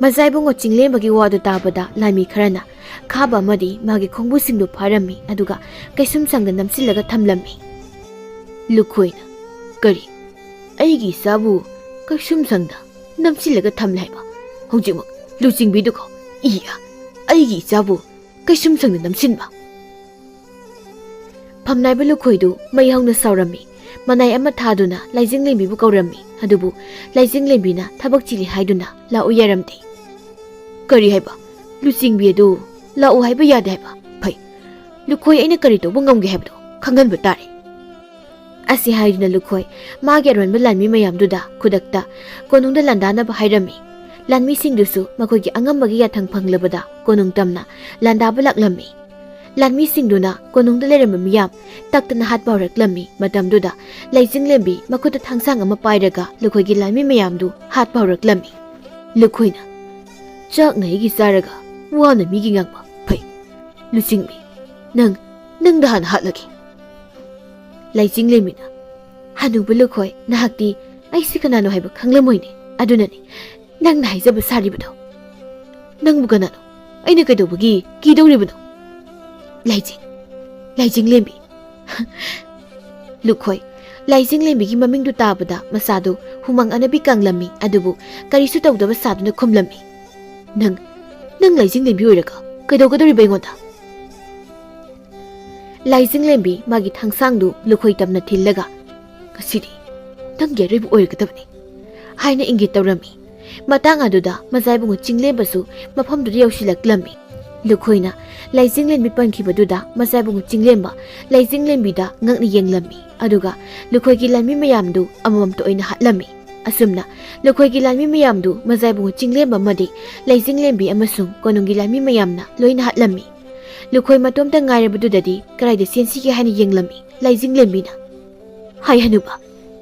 ꯃꯖꯥꯏꯕꯨꯡꯉꯣ ꯆꯤꯡꯂꯦꯝꯕꯒꯤ ꯋꯥꯗꯨ ꯇꯥꯕꯗ ꯂꯥꯃꯤ ꯈꯔꯅ ꯈꯥꯕ ꯑꯃꯗꯤ ꯃꯥꯒꯤ ꯈꯣꯡꯕꯨꯁꯤꯡꯗꯨ ꯐꯥꯔꯝꯃꯤ, ꯑꯗꯨꯒ ꯀꯩꯁꯨꯝ ꯁꯪꯗ ꯅꯝꯁꯤꯜꯂꯒ ꯊꯝꯂꯝꯃꯤ꯫ ꯂꯨꯈꯣꯏꯅ, "ꯀꯔꯤ? ꯑꯩꯒꯤ ꯏꯆꯥꯕꯨ ꯀꯩꯁꯨꯝ ꯁꯪꯗ ꯅꯝꯁꯤꯜꯂꯒ ꯊꯝꯂꯦ ꯍꯥꯏꯕ? ꯍꯧꯖꯤꯛꯃꯛ ꯂꯨꯆꯤꯡꯕꯤꯗꯨ ꯀꯧ꯫ ꯏꯌꯥ, ꯑꯩꯒꯤ ꯏꯆꯥꯕꯨ ꯀꯩꯁꯨꯝ ꯁꯪꯗ ꯅꯝꯁꯤꯟꯕ꯫" ꯐꯝꯅꯥꯏꯕ ꯂꯨꯈꯣꯏꯗꯨ ꯃꯩ ꯍꯧꯅ ꯁꯥꯎꯔꯝꯃꯤ꯫ ꯃꯅꯥꯏ ꯑꯃ ꯊꯥꯗꯨꯅ ꯂꯥꯏꯖꯤꯡꯂꯦꯝꯕꯤꯕꯨ ꯀꯧꯔꯝꯃꯤ꯫ ꯑꯗꯨꯕꯨ ꯂꯥꯏꯖꯤꯡꯂꯦꯝꯕꯤꯅ ꯊꯕꯛ ꯆꯤꯜꯂꯤ ꯍꯥꯏꯗꯨꯅ ꯂꯥꯛꯎ ꯌꯥꯔꯝꯗꯦ꯫ "ꯀꯔꯤ ꯍꯥꯏꯕ? ꯂꯨꯆꯤꯡꯕꯤ ꯑꯗꯨ ꯂꯥꯛꯎ ꯍꯥꯏꯕ ꯌꯥꯗꯦ ꯍꯥꯏꯕ? ꯐꯩ, ꯂꯨꯈꯣꯏ ꯑꯩꯅ ꯀꯔꯤ ꯇꯧꯕ ꯉꯝꯒꯦ ꯍꯥꯏꯕꯗꯨ ꯈꯪꯍꯟꯕ ꯇꯥꯔꯦ꯫" ꯑꯁꯤ ꯍꯥꯏꯗꯨꯅ ꯂꯨꯈꯣꯏ ꯃꯥꯒꯤ ꯑꯔꯣꯟꯕ ꯂꯥꯟꯃꯤ ꯃꯌꯥꯝꯗꯨꯗ ꯈꯨꯗꯛꯇ ꯀꯣꯅꯨꯡꯗ ꯂꯥꯟꯗꯥꯅꯕ ꯍꯥꯏꯔꯝꯃꯤ꯫ ꯂꯥꯟꯃꯤꯁꯤꯡꯗꯨꯁꯨ ꯃꯈꯣꯏꯒꯤ ꯑꯉꯝꯕꯒꯤ ꯌꯥꯊꯪ ꯐꯪꯂꯕꯗ ꯀꯣꯅꯨꯡ ꯇꯝꯅ ꯂꯥꯟꯗꯥꯕ ꯂꯥꯛꯂꯝꯃꯤ꯫ ꯂꯥꯟꯃꯤꯁꯤꯡꯗꯨꯅ ꯀꯣꯅꯨꯡꯗ ꯂꯩꯔꯝꯕ ꯃꯤꯌꯥꯝ ꯇꯛꯇꯅ ꯍꯥꯠꯄ ꯍꯧꯔꯛꯂꯝꯃꯤ꯫ ꯃꯇꯝꯗꯨꯗ ꯂꯩꯆꯤꯡꯂꯦꯝꯕꯤ ꯃꯈꯨꯠꯇ ꯊꯥꯡꯁꯥꯡ ꯑꯃ ꯄꯥꯏꯔꯒ ꯂꯨꯈꯣꯏꯒꯤ ꯂꯥꯟꯃꯤ ꯃꯌꯥꯝꯗꯨ ꯍꯥꯠꯄ ꯍꯧꯔꯛꯂꯝꯃꯤ꯫ ꯂꯨꯈꯣꯏꯅ, "ꯆꯥꯛꯅ ꯑꯩꯒꯤ ꯆꯥꯔꯒ ꯋꯥꯅ ꯃꯤꯒꯤ ꯉꯥꯡꯕ ꯐꯩ꯫ ꯂꯨꯆꯤꯡꯕꯤ, ꯅꯪ, ꯅꯪꯗ ꯍꯥꯟꯅ ꯍꯥꯠꯂꯒꯦ꯫" ꯂꯩꯆꯤꯡꯂꯦꯝꯕꯤꯅ, "ꯍꯅꯨꯕ ꯂꯨꯈꯣꯏ, ꯅꯍꯥꯛꯇꯤ ꯑꯩꯁꯤ ꯀꯅꯥꯅꯣ ꯍꯥꯏꯕ ꯈꯪꯂꯝꯃꯣꯏꯅꯦ꯫ ꯑꯗꯨꯅꯅꯤ ꯅꯪꯅ ꯍꯥꯏꯖꯕ ꯁꯥꯔꯤꯕꯗꯣ꯫ ꯅꯪꯕꯨ ꯀꯅꯥꯅꯣ? ꯑꯩꯅ ꯀꯩꯗꯧꯕꯒꯤ ꯀꯤꯗꯧꯔꯤꯕꯅꯣ?" ꯂꯩꯆꯤꯡ, ꯂꯩꯆꯤꯡꯂꯦꯝꯕꯤ꯫ ꯂꯨꯈꯣꯏ, ꯂꯩꯆꯤꯡꯂꯦꯝꯕꯤꯒꯤ ꯃꯃꯤꯡꯗꯨ ꯇꯥꯕꯗ ꯃꯁꯥꯗꯨ ꯍꯨꯃꯥꯡ ꯑꯅꯕꯤ ꯀꯪꯂꯝꯃꯤ, ꯑꯗꯨꯕꯨ ꯀꯔꯤꯁꯨ ꯇꯧꯗꯕ ꯁꯥꯗꯨꯅ ꯈꯨꯝꯂꯝꯃꯤ꯫ "ꯅꯪ, ꯅꯪ ꯂꯩꯆꯤꯡꯂꯦꯝꯕꯤ ꯑꯣꯏꯔꯒ ꯀꯩꯗꯧꯒꯗꯧꯔꯤꯕ ꯑꯩꯉꯣꯟꯗ?" ꯂꯩꯆꯤꯡꯂꯦꯝꯕꯤ ꯃꯥꯒꯤ ꯊꯥꯡꯁꯥꯡꯗꯨ ꯂꯨꯈꯣꯏ ꯇꯝꯅ ꯊꯤꯜꯂꯒ, "ꯉꯁꯤꯗꯤ ꯅꯪꯒꯤ ꯑꯔꯣꯏꯕ ꯑꯣꯏꯔꯒꯗꯕꯅꯤ" ꯍꯥꯏꯅ ꯏꯪꯒꯤꯠ ꯇꯧꯔꯝꯃꯤ꯫ ꯃꯇꯥꯡ ꯑꯗꯨꯗ ꯃꯖꯥꯏꯕꯨꯡꯉꯣ ꯆꯤꯡꯂꯦꯝꯕꯁꯨ ꯃꯐꯝꯗꯨꯗ ꯌꯧꯁꯤꯜꯂꯛꯂꯝꯃꯤ꯫ ꯂꯨꯈꯣꯏꯅ ꯂꯩꯆꯤꯡꯂꯦꯝꯕꯤ ꯄꯟꯈꯤꯕꯗꯨꯗ ꯃꯖꯥꯏꯕꯨꯡꯉꯣ ꯆꯤꯡꯂꯦꯝꯕ ꯂꯩꯆꯤꯡꯂꯦꯝꯕꯤꯗ ꯉꯛꯅ ꯌꯦꯡꯂꯝꯃꯤ, ꯑꯗꯨꯒ ꯂꯨꯈꯣꯏꯒꯤ ꯂꯥꯟꯃꯤ ꯃꯌꯥꯝꯗꯨ ꯑꯃꯃꯝꯇ ꯑꯣꯏꯅ ꯍꯥꯠꯂꯝꯃꯤ꯫ ꯑꯁꯨꯝꯅ ꯂꯨꯈꯣꯏꯒꯤ ꯂꯥꯟꯃꯤ ꯃꯌꯥꯝꯗꯨ ꯃꯖꯥꯏꯕꯨꯡꯉꯣ ꯆꯤꯡꯂꯦꯝꯕ ꯑꯃꯗꯤ ꯂꯩꯆꯤꯡꯂꯦꯝꯕꯤ ꯑꯃꯁꯨꯡ ꯀꯣꯅꯨꯡꯒꯤ ꯂꯥꯟꯃꯤ ꯃꯌꯥꯝꯅ ꯂꯣꯏꯅ ꯍꯥꯠꯂꯝꯃꯤ꯫ ꯂꯨꯈꯣꯏ ꯃꯇꯣꯝꯇ ꯉꯥꯏꯔꯕꯗꯨꯗꯗꯤ ꯀꯗꯥꯏꯗ ꯆꯦꯟꯁꯤꯒꯦ ꯍꯥꯏꯅ ꯌꯦꯡꯂꯝꯃꯤ꯫ ꯂꯩꯆꯤꯡꯂꯦꯝꯕꯤꯅ, "ꯍꯥꯏ ꯍꯅꯨꯕ,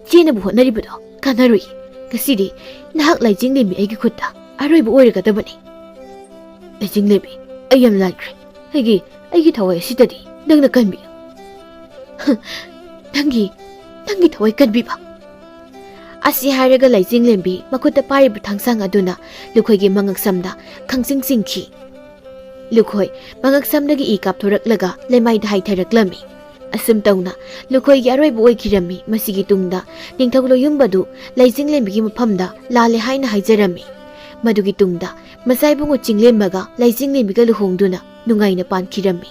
ꯆꯦꯟꯅꯕ ꯍꯣꯠꯅꯔꯤꯕꯗꯣ ꯀꯥꯟꯅꯔꯣꯏꯌꯦ꯫ ꯉꯁꯤꯗꯤ ꯅꯍꯥꯛ ꯂꯩꯆꯤꯡꯂꯦꯝꯕꯤ ꯑꯩꯒꯤ ꯈꯨꯠꯇ ꯑꯔꯣꯏꯕ ꯑꯣꯏꯔꯒꯗꯕꯅꯤ꯫" "ꯂꯩꯆꯤꯡꯂꯦꯝꯕꯤ, ꯑꯩ ꯌꯥꯝ ꯂꯥꯏꯈ꯭ꯔꯦ꯫ ꯑꯩꯒꯤ, ꯑꯩꯒꯤ ꯊꯋꯥꯏ ꯑꯁꯤꯗꯗꯤ ꯅꯪꯅ ꯀꯟꯕꯤꯌꯨ꯫" "ꯅꯪꯒꯤ, ꯅꯪꯒꯤ ꯊꯋꯥꯏ ꯀꯟꯕꯤꯕ?" ꯑꯁꯤ ꯍꯥꯏꯔꯒ ꯂꯩꯆꯤꯡꯂꯦꯝꯕꯤ ꯃꯈꯨꯠꯇ ꯄꯥꯏꯔꯤꯕ ꯊꯥꯡꯁꯥꯡ ꯑꯗꯨꯅ ꯂꯨꯈꯣꯏꯒꯤ ꯃꯉꯛꯁꯝꯗ ꯈꯪꯆꯤꯡ ꯆꯤꯡꯈꯤ꯫ ꯂꯨꯈꯣꯏ ꯃꯉꯛꯁꯝꯗꯒꯤ ꯏ ꯀꯥꯞꯊꯣꯔꯛꯂꯒ ꯂꯩꯃꯥꯏꯗ ꯍꯥꯏꯊꯔꯛꯂꯝꯃꯤ꯫ ꯑꯁꯨꯝ ꯇꯧꯅ ꯂꯨꯈꯣꯏꯒꯤ ꯑꯔꯣꯏꯕ ꯑꯣꯏꯈꯤꯔꯝꯃꯤ꯫ ꯃꯁꯤꯒꯤ ꯇꯨꯡꯗ ꯅꯤꯡꯊꯧ ꯂꯣꯌꯨꯝꯕꯗꯨ ꯂꯩꯆꯤꯡꯂꯦꯝꯕꯤꯒꯤ ꯃꯐꯝꯗ ꯂꯥꯜꯂꯦ ꯍꯥꯏꯅ ꯍꯥꯏꯖꯔꯝꯃꯤ꯫ ꯃꯗꯨꯒꯤ ꯇꯨꯡꯗ ꯃꯆꯥꯏꯕꯨꯡꯉꯣ ꯆꯤꯡꯂꯦꯝꯕꯒ ꯂꯩꯆꯤꯡꯂꯦꯝꯕꯤꯒ ꯂꯨꯍꯣꯡꯗꯨꯅ ꯅꯨꯡꯉꯥꯏꯅ ꯄꯥꯟꯈꯤꯔꯝꯃꯤ꯫